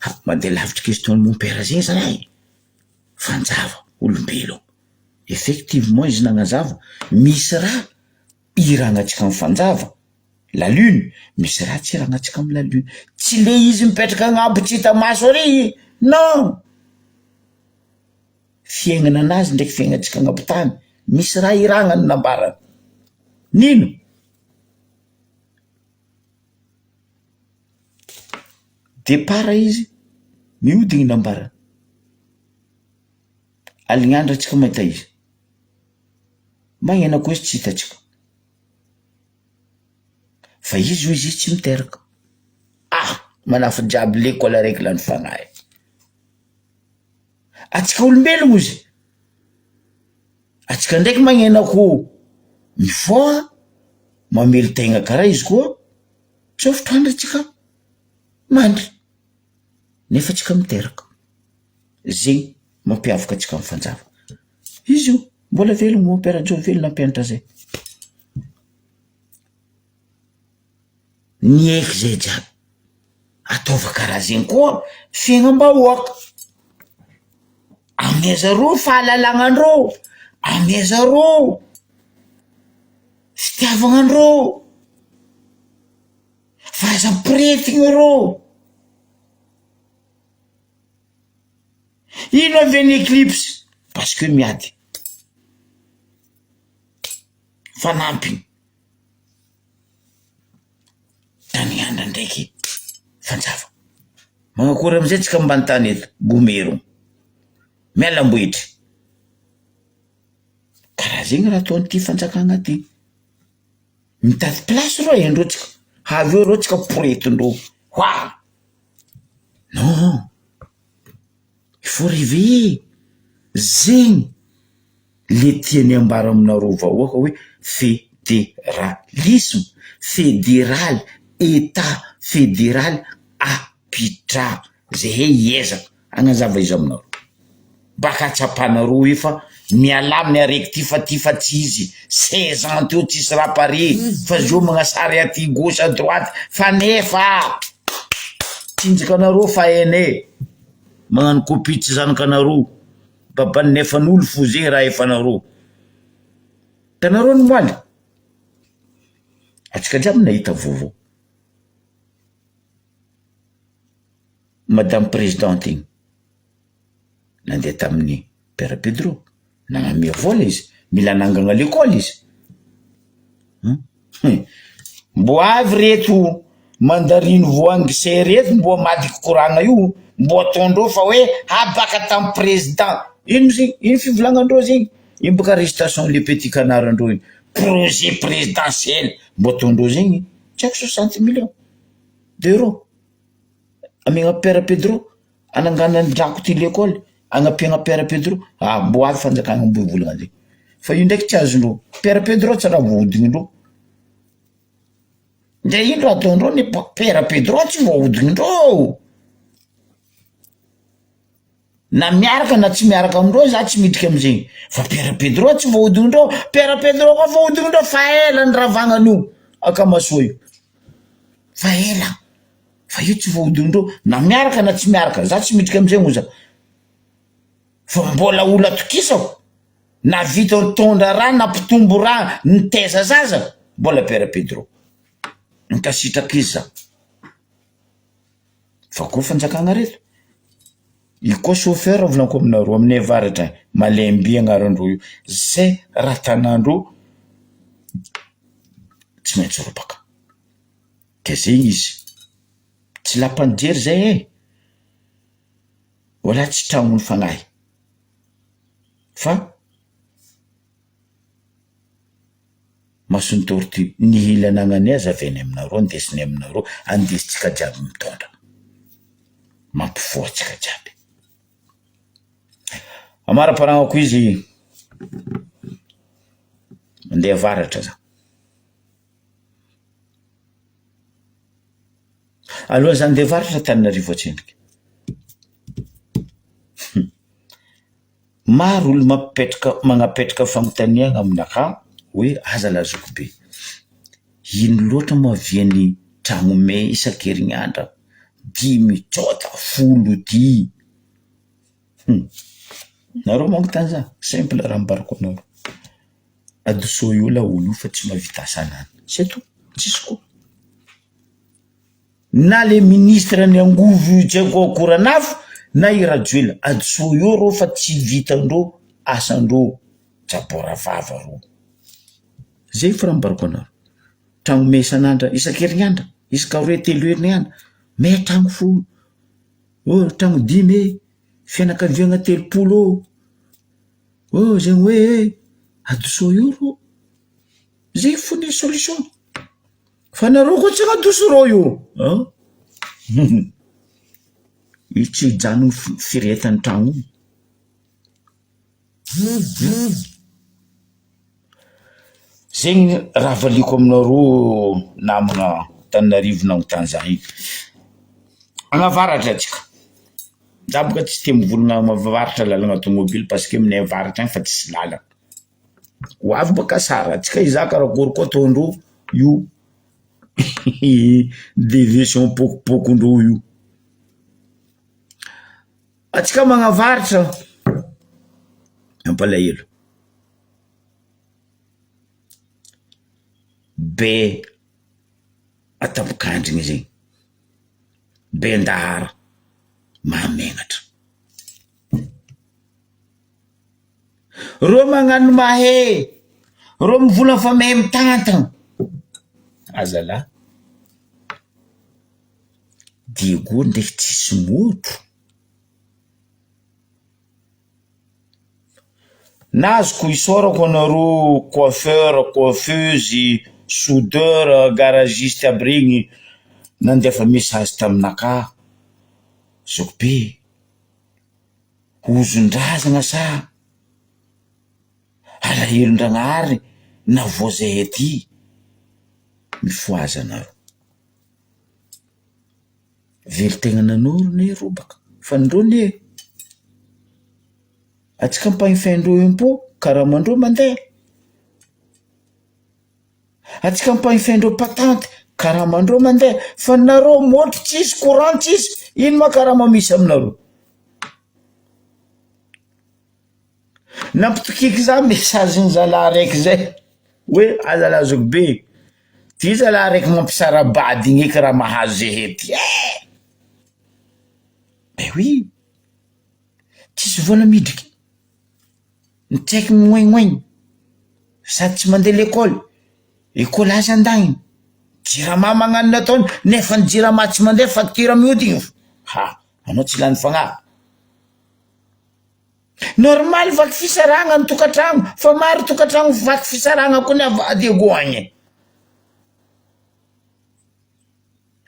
ha mandeha lavitry question mon père zegny zalahy e! Fanjava, olombelo. Effectivement izy nagnazava, misy raha iragnantsika amy fanjava, la lune, misy raha tsy iragnantsika amy la lune, tsy le izy mipetraka agnabo tsy hita maso ary, non! Fiaignana anazy ndraiky fiaignantsika agnabo tany, misy raha iragnany nambarany, nino? Départ izy, mihodigny nambarany. Alignandro antsika mahita izy. Magnena koa izy tsy hitantsika. Fa izy hoy izy tsy miteraka. Ah! Manafo jiaby lekôla araiky lany fagnahy. Antsika olombelogno izy. Antsika ndraiky magnena ko mifoha, mamelo tegna karaha izy koa, tsofotro andro antsika mandry nefa antsika miteraka. Zegny mampiavaka antsika amy fanjava. Izy io mbola velogno mon père Joavelo nampianatra zay. Nieky zay jiaby. Ataova karaha zegny koa fiaignam-bahoaka. Ameza reo fahalalagnandreo, ameza reo fitiavagnandreo, fa aza ampiretigny reo. Ino avy ny eclipse? Parce que miady. Fanampiny. Taniandra ndraiky fanjava. Manakory amizay tsika ambany tany eto, gomero. Miala ambohitry. Karaha zegny raha ataon'ity fanjakana ty. Mitady place reo endreo tsika, avy eo reo tsika poretindreo. Hoa! Non! Il faut reveiller! Zegny le tiany ambara aminareo vahoaka hoe federalisme, federaly, etat federaly apitraho, zahay hiezaka hagnazava izy aminareo, baka hatsapanareo hoe fa mialà amin'ny araiky ty fa ty fa tsy izy, seize ans teo tsisy raha pare fa zao magnasary aty gauche à droite fa nefa tsinjaka anareo fa hainay magnano copie tsy zanakanareo. Baban'ny nefan'olo fo ze raha efanareo. Hitanareo ny moaly? Atsika jiaby nahita vaovao. Madame présidente igny nandeha tamin'ny père Pedro, nagnamia vola izy, mila hanangana lekôly izy. Hum! Mbo avy reto mandarine voangy se reto mbo amadiky koragna io, mbo ataondreo fa hoe habaka tam président, ino zegny, ino fivolagnandreo zegny, ino boka arrestation le petit canard ndreo iny, projet présidentiel mbo ataondreo zegny, tsy haiko soixante millions d'euros amegna père Pedro ananganany drako ty lekôly, agnampiagna père Pedro, ah mbo avy fanjakagna mbo hivolagna anzay, fa io ndraiky tsy azondreo, père Pedro tsy raha voahodignindreo. Ndre ino raha ataondreo ny père Pedro tsy voahodignindreo. Na miaraka na tsy miaraka amindreo za tsy midriky amizegny fa père Pedro tsy voahodignindreo, père Pedro koa voahodignindreo fa ela ny ravagnan'io akamasoa io, fa ela fa io tsy voahodignindreo na miaraka na tsy miaraka za tsy midriky amizegny oza fa mbola olo atokisako Nahavita nitondra raha nampitombo raha nitaiza zaza mbola père Pedro. Minkasitraka izy za. Fa koa fanjakagna reto. Io koa chauffeur volaniko aminareo aminay avaratra agny Malemby agnarandreo io zay raha tanandreo tsy maintsy robaka. Ke zegny izy. Tsy lapan'ny jery zay e. Wala tsy tragnon'ny fagnahy. Fa. Mason'ny tortue, ny hila anagnanay aza avy any aminareo, andesinay aminareo, andesintsika jiaby mitondra. Mampifoha antsika jiaby. Amara-paragnako izy mandeha avaratra za. Aloha za andeha avaratra Antananarivo atsendriky. Maro olo mampipetraka magnapetraka fagnontaniana aminakahy hoe aza lazoky be, ino loatra moa avian'ny tragno mey isan-kerignandra dimy, tsôta, folo ty? Hum, nareo magnontany za, simple raha ambarako anareo, adosoa eo laolo io fa tsy mahavita asanany, c'est tout, tsisy koa. Na le ministre ny angovo io tsy haiko akoran'afo na i Rajoelina, adosoa eo reo fa tsy vitandreo asandreo, jabora vava reo. Zay fa raha ambarako anareo, tragno mey isan'andra isan-kerignandra, isaka roe telo herignandra, mey tragno folo, oh tragno dimy e, fianakaviagna 30 eo, oh zegny hoe e, adosoa eo rô, zay fo ny solution. Fa nareo koa tsy adoso rô io an! Io tsy hijanona firehetan'ny tragno io. Zegny raha valiako aminareo namagna Antananarivo nagnontany za igny. Agnavaratra antsika, za boka tsy tia mivolagna avaratra lalagna tômôbily parce que aminay avaratra agny fa tsisy lalagna. Ho avy baka sara, antsika hizaha karakory koa ataondreo io deviation pokopokondreo io. Antsika magnavaratra mampalahelo. Be atapokandrigny zegny, be andahara, mahamenatra. Reo magnano mahay, reo mivola fa mahay mitantana, azalahy Diego ndraiky tsisy môtro, nazoko isaorako anareo coiffeur, coiffeuse, soudeur, garagiste aby regny nandefa message taminakahy, zoky be. Hozon-drazana sa alahelon-dragnahary navoa zahay aty? Mifohaza nareo. Velon-tegna nanoro ne robaka fa ndreo ne antsika ampahefaindreo impot karamandreo mandeha. Antsika ampahefaindreo patente karamandreo mandeha fa nareo môtro tsisy courant tsisy ino ma karama misy aminareo? Nampitokiky za message ny zalahy raiky zay hoe aza lazako be ty zalahy raiky mampisara-bady igny eky raha mahazo zehe ty eh! Ben oui, tsisy vola midriky. Ny tsy haiko mimoignoigny sady tsy mandeha lekôly, ekôly aza andagniny, jirama magnano ny ataony nefa ny jirama tsy mandeha facture mihodigny fo, ha anao tsy lany fagnahy. Normal vaky fisarahagna ny tokantragno fa maro tokantragno vaky fisarahagna koa ny avy à Diego agny.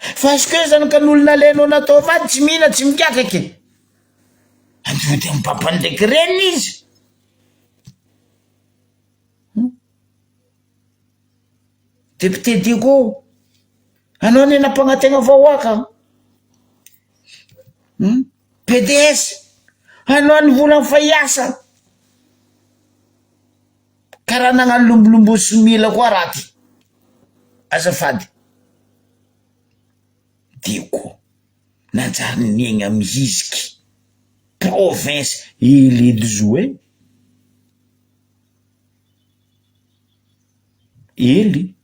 Fa est-ce que zanakan'olo nalainao natao vady tsy mihina tsy migiaka ke? Andeha amy papany ndraiky reniny izy. Hum. Député Diego, anao anie nampagnategna vahoaka. Hum. PDS, anao nivolagna fa hiasa. Karaha nagnano lombolombo somila koa raha ty. Azafady. Diego. Nanjary niaigna mihiziky. Province hely edy zo e. Hely.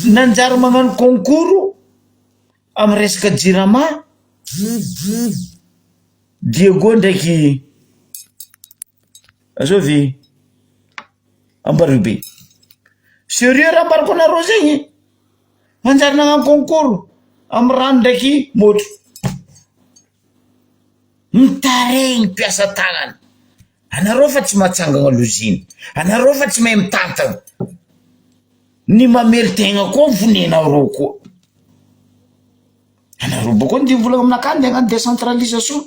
Nanjary magnano concours amy resaka jirama. Diego ndraiky Azovy Ambareo be. Sérieux raha ambarako anareo zegny. Manjary nagnano concours amy rano ndraiky môtro. Mitaregny mpiasa tagnana. Anareo fa tsy mahatsangana loziny. Anareo fa tsy mahay mitantana. Ny mamely tegna koa vonenareo koa. Anareo bôko andeha hivolagna aminakahy andeha hagnano décentralisation.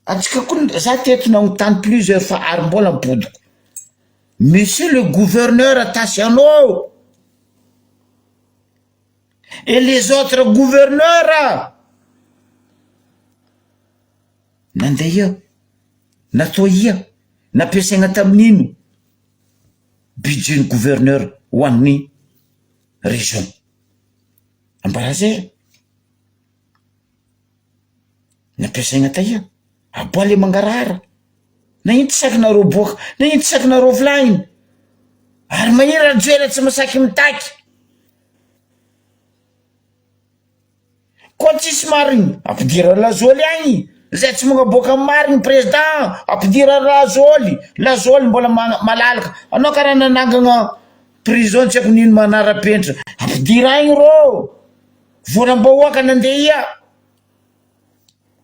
Antsika koa za teto nagnontany plusieurs fois ary mbola ampodiko. Monsieur le gouverneur Tassiano et les autres gouverneurs nandeha ia? Natao ia? Nampiasaigna tamin'ino budget-n'ny gouverneur ho an'ny région? Ambara zay. Nampiasaigna taia? Aboa le mangarahara. Na ino tsy sakinareo boaka, na ino tsy sakinareo volagniny. Ary magnino Rajoelina tsy masaky mitaky? Koa tsisy marigny, ampidira lazoly agny, zay tsy magnaboaka marigny président, ampidira lazoly, lazoly mbola malalaka, anao karaha nanangana prison tsy haiko nino manara-penitra, ampidira agny rô, volam-bahoaka nandeha ia,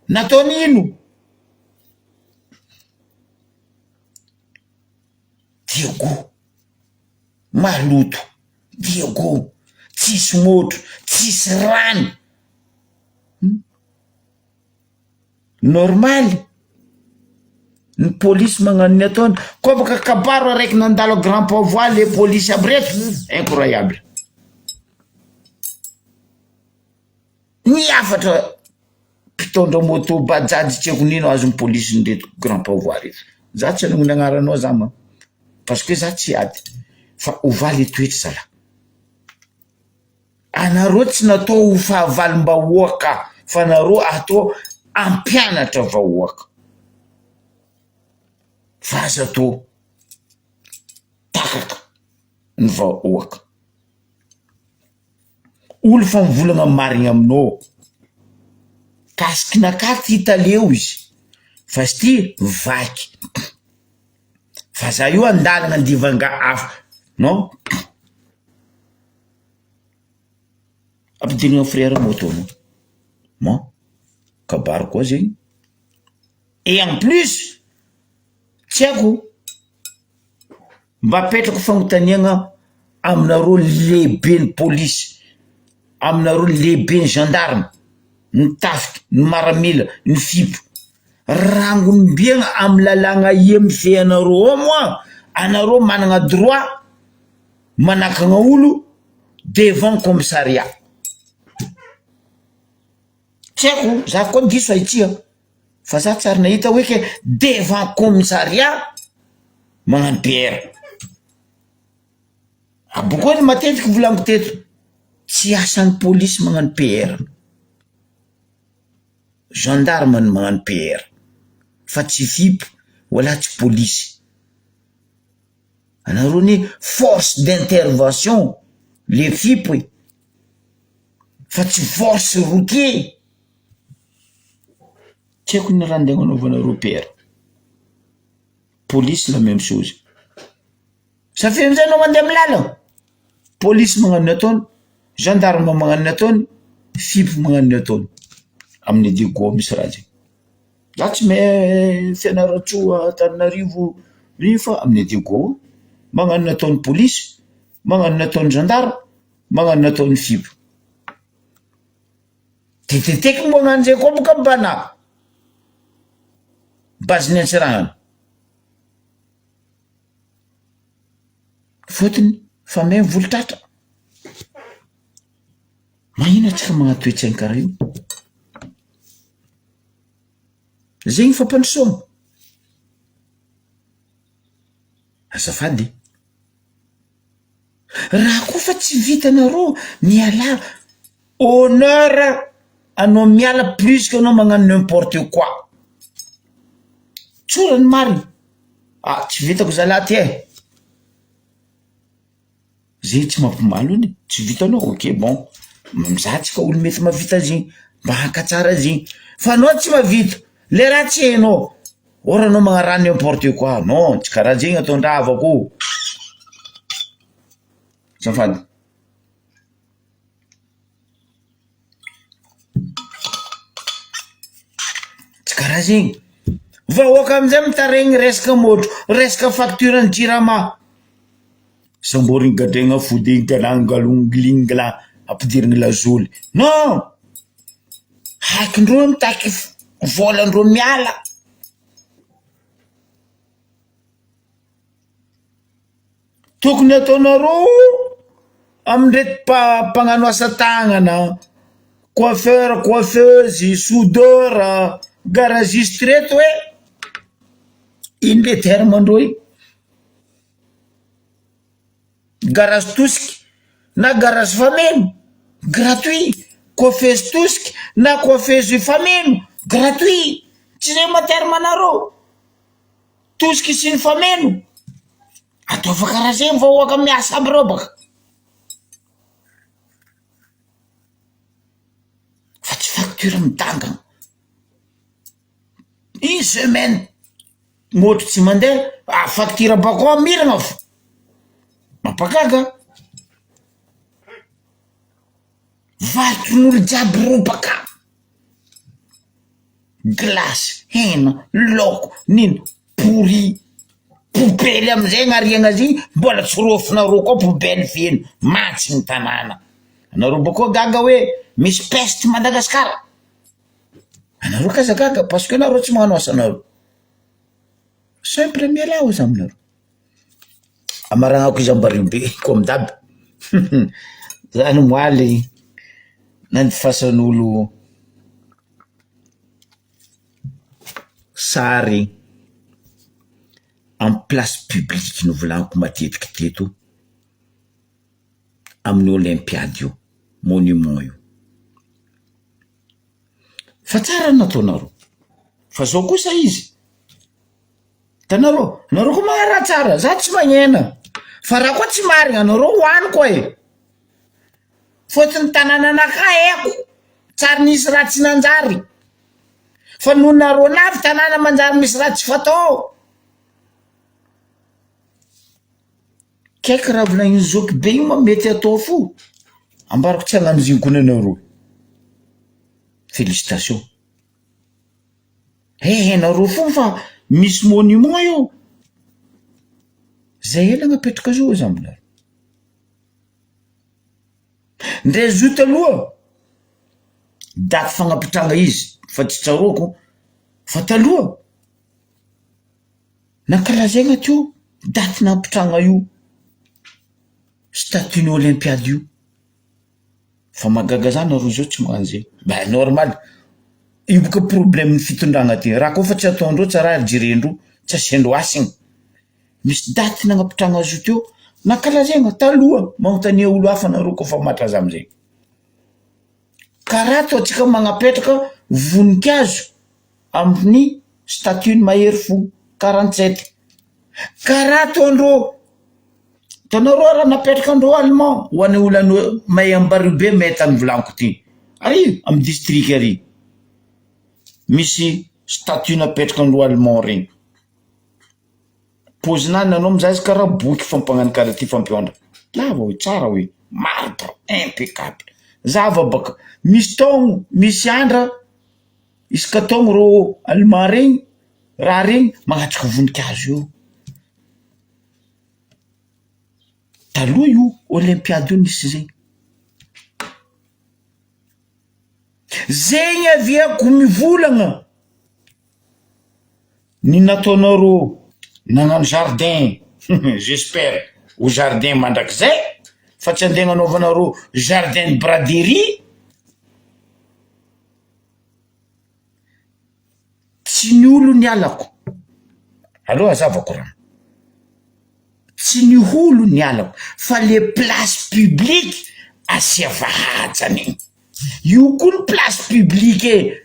nataony ino? Diego. Maloto, Diego, tsisy motro, tsisy rano, normaly ny polisy magnano ny ataony, koa baka kabaro araiky nandalo grand pavois le polisy aby reto, incroyable. Ny hafatra mpitondra moto bajaj tsy haiko nino azon'ny police-n'ireto grand pouvoir reto. Za tsy hanonona agnaranao za man, parce que za tsy hiady fa ovà le toetra zalah. Anareo tsy natao ho fahavalom-bahoaka fa nareo atao hampianatra vahoaka fa aza atao takaka ny vahoaka. Olo fa mivolagna marigny aminao, kasikinakahy ty taleo izy fa izy ty vaky, fa za io andalagna andivanga afo non, ampidirigna frère moto anao, non kabary koa zegny, et en plus tsy haiko. Mba apetrako fagnontaniagna aminareo lehiben'ny polisy, aminareo lehiben'ny gendarme, ny tafika, ny maramila, ny fip, rangombiagna amy lalàgna ia mifehy anareo ao moa anareo managna droit manakagna olo devant commissariat? Tsy haiko, za koa diso aitsia. Fa za tsy ary nahita hoe ke devant commissariat magnano PR. Abokeo ny matetiky volaniko teto, tsy asan'ny polisy magnano PR. Gendarme no magnano PR fa tsy fip wala tsy polisy. Anareo anie force d'intervention le fip e, fa tsy force routier. Tsy haiko ny raha ndeha agnanaovanareo PR. Police la même chose. Ça fait amizay anao mandeha amy lalana, police magnano ny ataony, gendarme magnano ny ataony, fip magnano ny ataony. Amin'ny Diego misy raha zay. Za tsy mahay Fianarantsoa, Antananarivo io fa amin'ny Diego magnano ny ataony police, magnano ny ataony gendarme, magnano ny ataony fip. Teteteky moa agnano zay koa boka bana base ny Antsiranana. Fotony fa may volotratra. Magnino atsika magnano toe-tsainy karaha io? Zegny fampandrosoana. Azafady. Raha koa fa tsy vitanareo mialà honneur anao miala plus que anao magnano n'importe quoi. Tsora ny marina, ah tsy vitako zalahy ty e, zay tsy mampimaly ony, tsy vitanao ok bon, mizaha tsika olo mety mahavita zegny mba hankatsara zegny, fa anao tsy mahavita, le raha tsy hainao, or anao magnaraha n'importe quoi, non tsy karaha zegny ataon-dravako ô, azafady. Tsy karaha zegny, vahoaka amizay mitaregny resaka môtro, resaka facture ny jirama. Samborigny gadraigna fody galangalonglingla ampidirigny lazoly. Non! Haikindreo mitaky volandreo miala. Tokony ataonareo amin'ireto mpagnano asa tagnana, coiffeur, coiffeuse, soudeur, garagiste reto hoe ino le terme ndreo io? Garage tosika na garage fameno gratuit, coiffeuse tosika na coiffeuse fameno gratuit, tsy zay ma terme nareo? Tosika sy ny fameno, ataovy karaha zegny vahoaka miasa aby reo baka, fa tsy facture midangana, une semaine môtro tsy mandeha, ah facture bakao miragna fo, mampagaga, varotrin'olo jiaby robaka. Glace, hena, laoko, nino, pourri, poubelle amizay agnariagna azy igny mbola tsy rôfinareo koa poubelle feno, mantsy ny tanàna, anareo bakeo gaga hoe misy peste Madagascar, anareo k'aza gaga parce que nareo tsy magnano asanareo, simple mialà ozy aminareo. Amaragnako izy ambario be comme d'hab, za nomaly nandifasan'olo sary amy place publique novolaniko matetiky teto amin'ny olympiade io, monument io, fa tsara ny nataonareo fa zao kosa izy. Hitanareo? Nareo koa magnano raha tsara, za tsy magnena, fa raha koa tsy marigna anareo hoaniko e, fôtony tanànanakahy haiko, tsary nisy raha tsy nanjary, fa noho nareo navy tanàna manjary misy raha tsy fatao, kaiky raha volagniny zoky be io ma mety atao fo, ambarako tsy hagnano izy io kony anareo, félicitation. He hainareo foana fa misy monument eo, zay ela napetraka azy io aza aminareo. Ndre izy io taloha daty fagnapitrahana izy fa tsy tsaroako fa taloha nankalazaina teo daty nampitrahana io statut-n'ny olympiade io. Fa mahagaga za nareo zao tsy magnano zay, ben normal, io boka problème ny fitondragna ty, raha koa fa tsy ataondreo tsara ary jerendreo, tsy asiandreo hasiny, misy daty nagnapitrahana azy io teo, nankalazaina taloha, magnontania olo hafa nareo koa fa mahatraza amizay, karaha ataontsika magnapetraka voninkazo amin'ny statut ny mahery fo 47, karaha ataondreo. Hitanareo raha napetraka andreo allemand ho an'ny olona any mahay Ambaribe be mahay tany volaniko ty ary amy district ary misy statue napetraka andreo allemand regny paozinany anao mizaha izy karaha boky fampagnano karaha ty fampiondra lava hoe tsara hoe marbre impeccable zava baka misy taogno misy andra isaka taogno reo allemand regny raha regny magnatrika voninkazo eo. Taloha io olympiade io nisy zegny. Zegny aviako mivolagna ny nataonareo nagnano jardin j'espère ho jardin mandrakizay fa tsy andeha agnanaovanareo jardin de braderie. Tsy ny olo nialako, aleo hazavako raha, tsy ny olo nialako fa le place publique asia vahajany, io koa ny place publique e!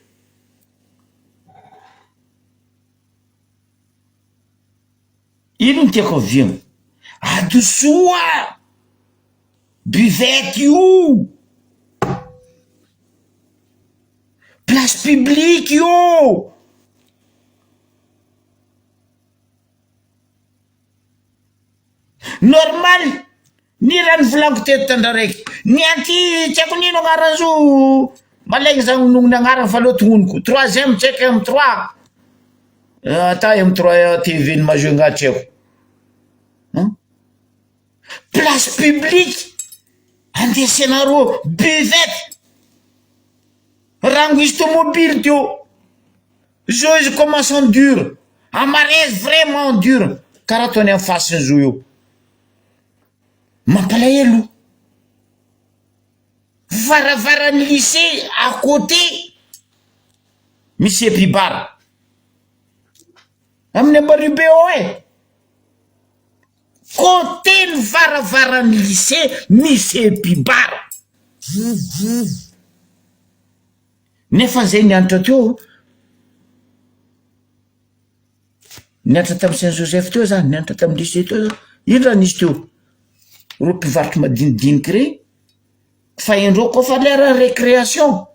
Ino no tiako aviana? Adosoa buvette io! Place publique io! Normal ny raha nivolaniko teto tandraraiky, ny anty tsy haiko n'ino agnarany zo malaigny za nonony agnarany fa aleo tognoniko, troisième tsy haiko M trois, ata M trois TV ny Majunga tsy haiko, an! Place publique andesenareo buvette rango izy tomobily teo zao izy commence en dur amarezy vraiment en dur karaha ataony am face zo io mampalahelo varavaran'ny lycée à côté misy epibar amin'ny ambaribe ao e. Côté ny varavaran'ny lycée misy epibar. Nefa zay nianatra teo, nianatra tamy saint Joseph teo za, nianatra tamy lycée teo za, ino raha nisy teo? Reo mpivarotro madinidiniky rey, fa indreo koa fa lera récréation,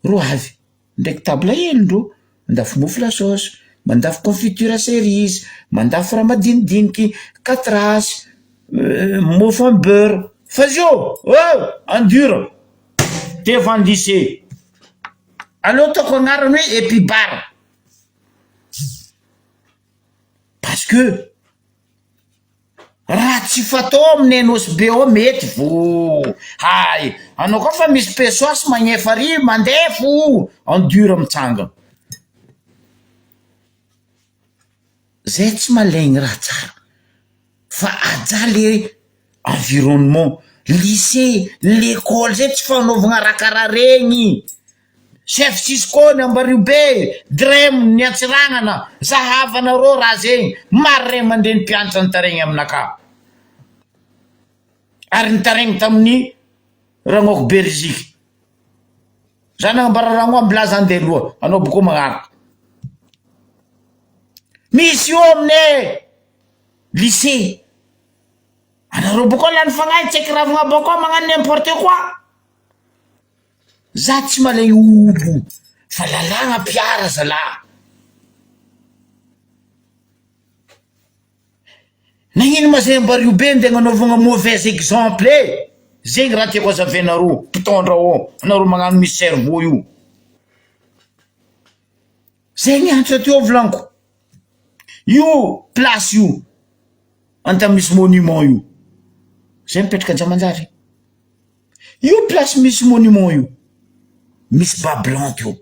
ro avy. Ndraiky table helindreo, mandafo mofo lasôsy, mandafo confiture cerise, mandafo raha madinidiniky, katrasy, mofo am beurre, fa zio oh en dur devant lycée, aleo ataoko agnarany hoe epibar parce que Raha tsy fatao aminay Nosy Be ao mety vo hay anao koa fa misy pesoasy magnefa ary mandeha fo en dur mitsangana. Zay tsy malaigny raha tsara fa ajà le environnement, lycée, l'école zay tsy fanaovagna raha karaha regny. Chef Cisco ny Ambariobe, Drem ny Antsiranana, zahavanareo raha zegny, maro ray aman-dreny mpianatra nitaregny aminakahy ary nitaregny tamin'ny Ragnoko Beriziky. Za nagnambara Ragno ambilaza andeha aloha, anao boko magnaraka. Misy io aminay lycée, anareo boko lany fagnahy tsaiky ravagna boko magnano n'importe quoi. Za tsy malay olo fa lalàgna mpiara zalah. Nagnino ma zay Ambariobe ndeha agnanaovagna mauvais exemple e! Zegny raha tiako azavainareo mpitondra ô, anareo magnano misy cerveau io. Zay nianatra teo volaniko, io place io anta misy monument io, zay mipetraka Anjamanjary. Io place misy monument io, misy bas blanc teo,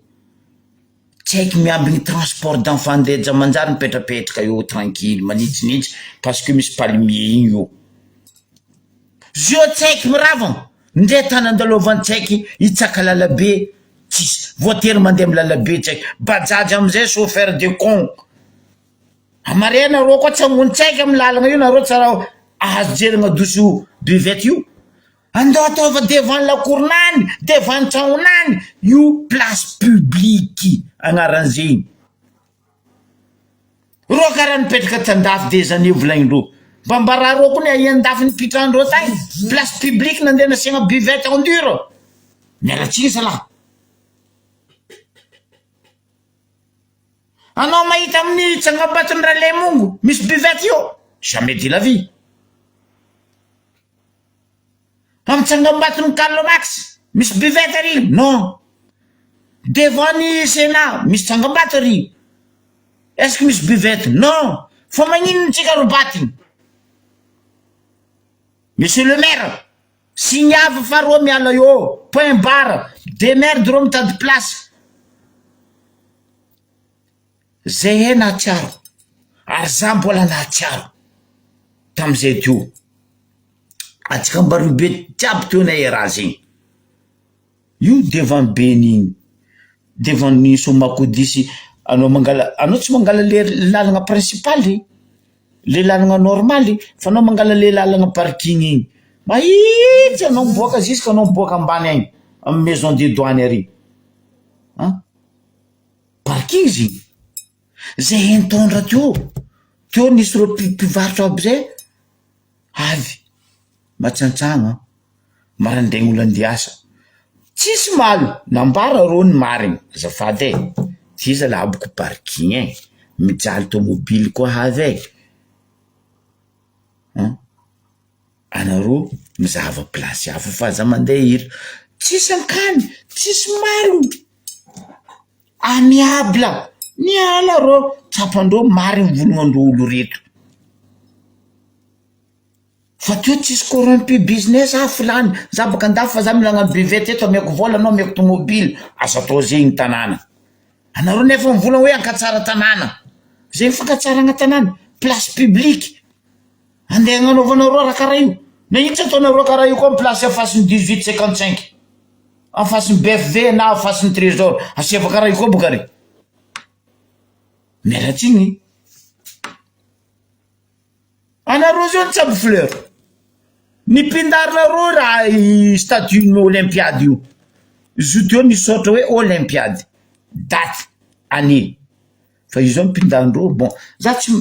tsy haiko miambigny transport d'enfant ndeha Anjamanjary mipetrapetraka eo tranquille manitsinitsy parce que misy palmier igny eo. Zio tsy haiko miravagna, ndre tany andalovan'ny tsy haiky hitsaka lalabe tsisy, voatery mandeha amy lalabe tsy haiko, bajaj amizay chauffeur de con. Amare nareo koa tsy ambony tsaiky amy lalagna io nareo tsara ahazo jery agnadoso buvette io. Andao ataova devant la cour nany, devant tragnonany io place publique agnaran'zegny. Reo karaha nipetraka t'andafy des années volagnindreo. Mba mba reo koa ny aia andafy nipitrahandreo tagny, place publique nandeha nasiagna buvette en dur. Miala tsiny zalahy. Anao mahita amin'ny tsangambaton'i Ralaimongo misy buvette io? Jamais de la vie. Amin'ny tsangambaton'i Karl Marx misy buvette ary? Non. Devant ny Sénat misy tsangambato ary? Est-ce que misy buvette? Non. Fa magnino tsika ro batiny? Monsieur le maire, signave fa reo miala eo, point barre, demerde reo mitady place. Zay he nahatsiaro, ary za mbola nahatsiaro tamizay teo, atsika Ambariobe jiaby teo nahay raha zegny, io devant beny igny, devant ny Somakodisy anao mangala, anao tsy mangala le lalagna principaly, le lalagna normaly fa anao mangala le lalagna parking igny, mahitsy anao miboaka jusque anao miboaka ambany agny amy maison de douane ary, an. Parking izy igny, zay nitondra teo, teo nisy reo mpivarotra aby zay avy matsantsagna maraindraigny olo andeha hiasa, tsisy maly nambara reo ny marigny azafady e, ty zalahy boko parking e, mijaly tômôbily koa avy e, an. Anareo mizahava place hafa fa za mandeha iry, tsisy ankany, tsisy malo, amiable, miala reo, tsapandreo marigny volognandreo olo reto. Fa teo tsisy corrompu business ah filany, za baka andafy fa za mila agnano buvette eto ameko vola anao ameko tomobile, aza atao zegny tanàna. Anareo nefa mivolagna hoe ankatsara tanàna, zegny fankatsaragna tanàna, place publique, andeha agnanaovanareo raha karaha io, na ino tsy ataonareo karaha io koa amy place en face ny 18 55, en face ny BFV na en face ny trésor, asiava karaha io koa boka re. Miala tsiny. Anareo zao nitsabo fleur. Ny mpindarinareo raha i statut ny olympiade io. Zo teo nisaotra hoe olympiade. Daty, année. Fa io zao mpindanindreo bon za tsy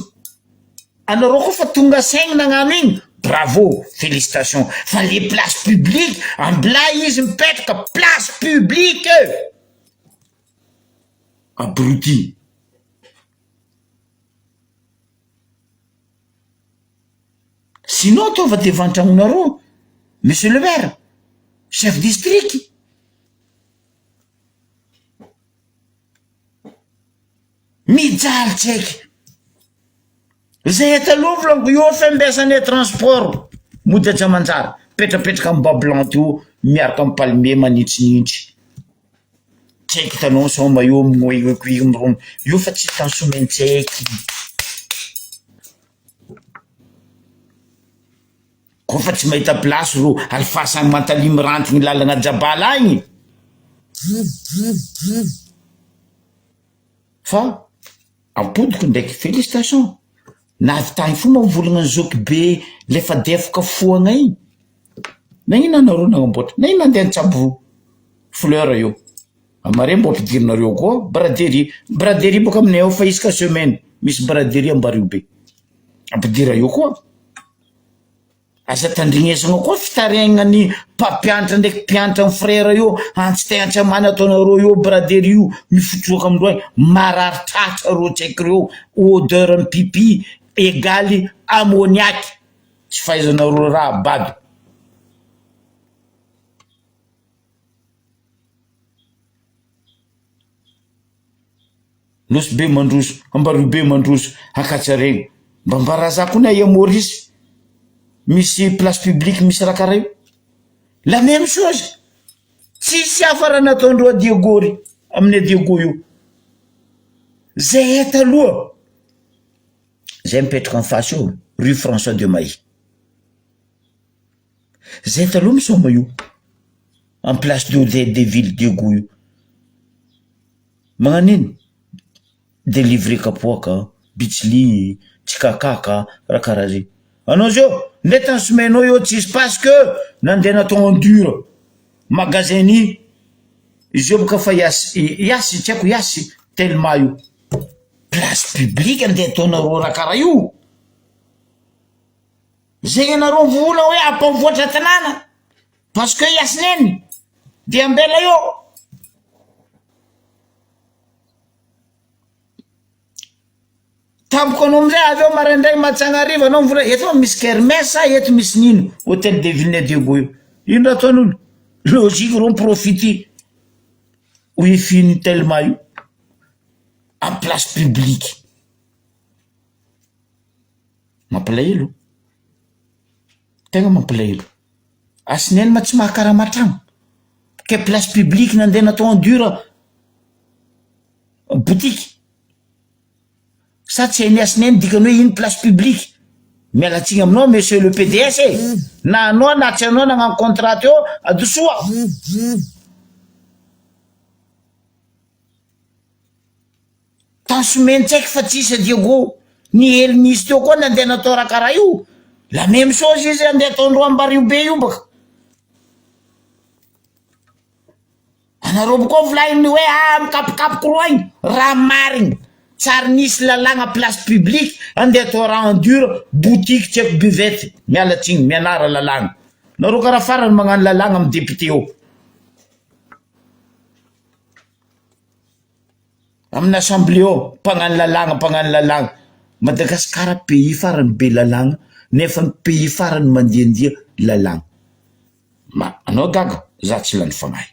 anareo koa fa tonga saigny nagnano igny bravo félicitation fa le place publique ambilay izy mipetraka place publique abruti. Sinon ataova devant tragnonareo monsieur le maire, chef district. Mijaly tsaiky. Zay taloha volaniko io fiambesanay transport mody ajamanjary mipetrapetraka amy bas blanc teo miaraka amy palmier manintsinintsy. Tsy haiko hitanao sôma io mirono io fa tsy hitan'ny somentsaiky. Koa fa tsy mahita place ro alifasa any Mantalimiranty ny lalana Jabala agny. Fa ampodiko ndraiky félicitation nahavitany fo moa mivolagna ny zoky be lefadefoka foagna igny. Nagnino anareo nagnamboatra? Nagnino nandeha nitsabo fleur io? Amare mbô ampidirinareo koa braderie, braderie bôka aminay ao fa isaka semaine misy braderie Ambariho be, ampidira eo koa. Aza tandrignesagna koa fitaraigna ny mpampianatra ndraiky mpianatra ny frère io, antsy te antsy amany ataonareo io braderie io mifotsoaka amindreo agny, marary tratra reo tsaiky reo, odeur ny pipi egaly ammoniac, tsy fahaizanareo raha bado. Nosy be mandroso, Ambariho be mandroso, Ankatsareny. Mba mbaraza koa ny aia Maurice misy place publique misy raha karaha io. La même chose, tsisy hafa raha nataondreo à Diego ry, amin'ny à Diego io. Zay taloha, zay mipetraka en face eo, rue François de Mailly. Zay taloha misaoma io, en place de hôtel de ville Diego io. Magnano ino? Délivrer kapoaka, bitsily, tsikakaka, raha karaha zay. Anao zao, nde tany somenao eo tsisy parce que nandeha natao en dur magasin ny izy io boka fa hiasy hiasy tsy haiko hiasy telma io. Place publique ndeha ataonareo raha karaha io. Zegny anareo mivola hoe ampavoatra tanàna parce que hiasineny de ambela eo. Tampoka anao amizay avy eo maraindray matsagna hariva anao mivola eto fa misy kermesse sa eto misy nino hotel de ville Diego io. Ino raha ataon'olo? Logique reo miprofiter wifi ny telma io amy place publique. Mampalahelo, tegna mampalahelo. Asineny ma tsy mahakarama tragno, ke place publique nandeha natao en dur boutique, sa tsy hain'i Asineny dikany hoe ino place publique? Miala tsiny aminao monsieur le PDS e, na anao na tsy anao nagnano contrat teo adosoa. Tansomeny tsy haiko fa tsisy a Diego, ny helo nisy teo koa nandeha natao raha karaha io, la même chose izy andeha ataondreo Ambariho be io baka. Anareo koa volagniny hoe ah mikapokapoko roa igny, raha marigny, tsary nisy lalàgna place publique andeha atao raha en dur, boutique tsy haiko buvette, miala tsiny, mianara lalàgna, nareo karaha farany magnano lalàgna amy député eo. Amin'ny assemblée ao, mpagnano lalàgna, mpagnano lalàgna. Madagascar pays farany be lalàgna nefa ny pays farany mandiandia lalàgna. Ma anao gaga za tsy lany fagnahy.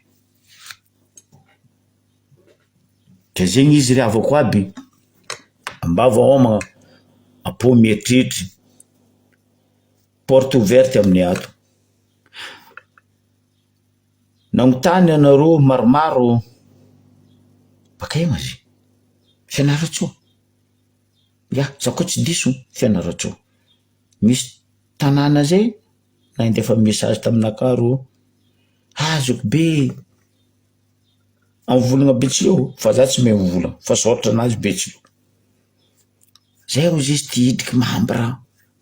Ke zegny izy ry havako aby, ambava homagna, am-po mieritreritry. Porte ouverte aminay ato. Nagnontany anareo maromaro baka eo izy? Fianarantsoa. Ya, za koa tsy diso, Fianarantsoa. Misy tanàna zay nandefa message taminakahy rô, azoko be amy volagna betsileo fa za tsy mahay mivolagna fa sôratra anazy betsileo. Zay hozy izy te hidriky membre,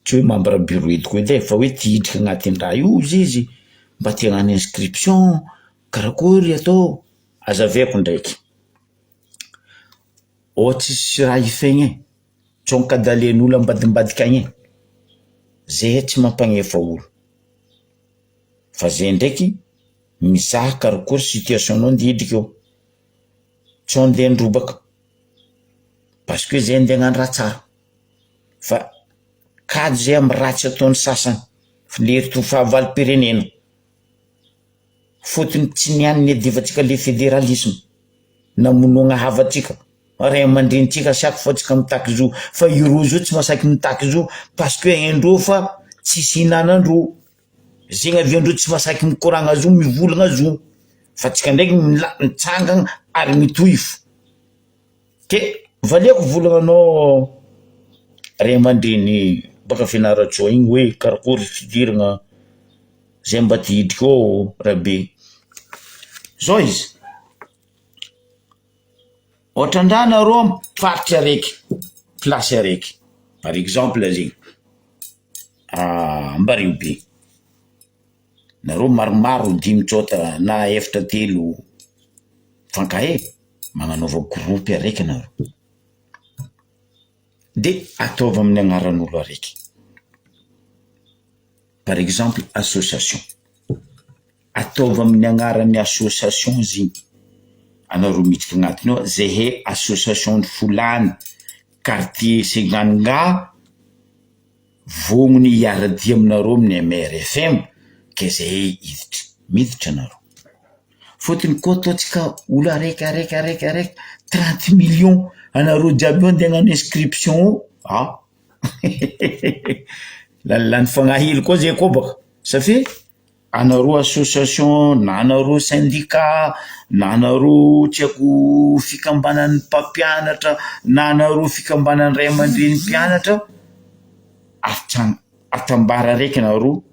tsy hoe membre bureau edy koa edy e, fa hoe te hidriky agnatin'ny raha io hozy izy, mba te hagnano inscription, karakôry atao, azavaiko ndraiky, ô tsisy raha ifegny e, tsônka-dalen'olo ambadimbadika agny e, zay tsy mampagnefa olo, fa zay ndraiky mizaha karakôry situation-nao nde hidriky eo, tsy andeha handrobaka. Parce que zay andeha hagnano raha tsara fa kajy zay amy ratsy ataon'ny sasany fa lery to fahavalom-pirenena fôtony tsy niany niadivantsika le federalisme namonoagna havantsika ray aman-drenintsika chaque fois tsika mitaky zo fa ireo zao tsy mahasaky mitaky zo parce que haindreo fa tsisy ihinanandreo zegny aviandreo tsy mahasaky mikoragna zo mivolagna zo fa tsika ndraiky mila mitsangana ary mitohy fo. Ke valiako volagnanao ray aman-dreny baka Fianarantsoa igny hoe karakôry fidiragna zay mba te hidriky ao Rabe, zao izy, ôhatran-draha nareo amy faritry araiky, plasy araiky, par exemple zegny Ambariobe, nareo maromaro dimy tsôta na efatra telo mifankahay, magnanaova groupe araiky anareo, de ataovy amin'ny agnaran'olo araiky, par exemple association, ataovy amin'ny agnaran'ny association izy igny, anareo miditra agnatiny ao, zahay association ny folany quartier Seganga, vognony hiara-dia aminareo amin'ny MRFM ke zahay hiditra, miditra anareo. Fôtony koa ataontsika olo araiky araiky araiky araiky trente millions anareo jiaby io andeha hagnano inscription ao, ah lanilany fagnahy hely koa zay koa baka satria anareo association na anareo syndicat na anareo tsy haiko fikambanan'ny mpampianatra na anareo fikambanan'ny ray aman-dreny mpianatra, atsan- atambara araiky anareo,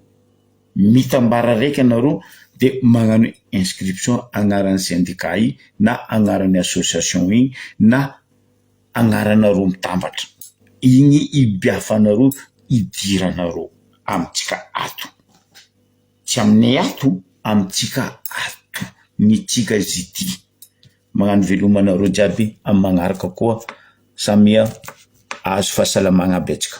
mitambara araiky anareo de magnano inscription agnaran'ny syndicat iny na agnaran'ny association iny na agnaranareo mitambatra, igny ibiafanareo idiranareo amintsika ato, tsy aminay ato, amintsika ato, ny tsika izy ity, magnano veloma anareo jiaby amy magnaraka koa samia ahazo fahasalamagna aby antsika.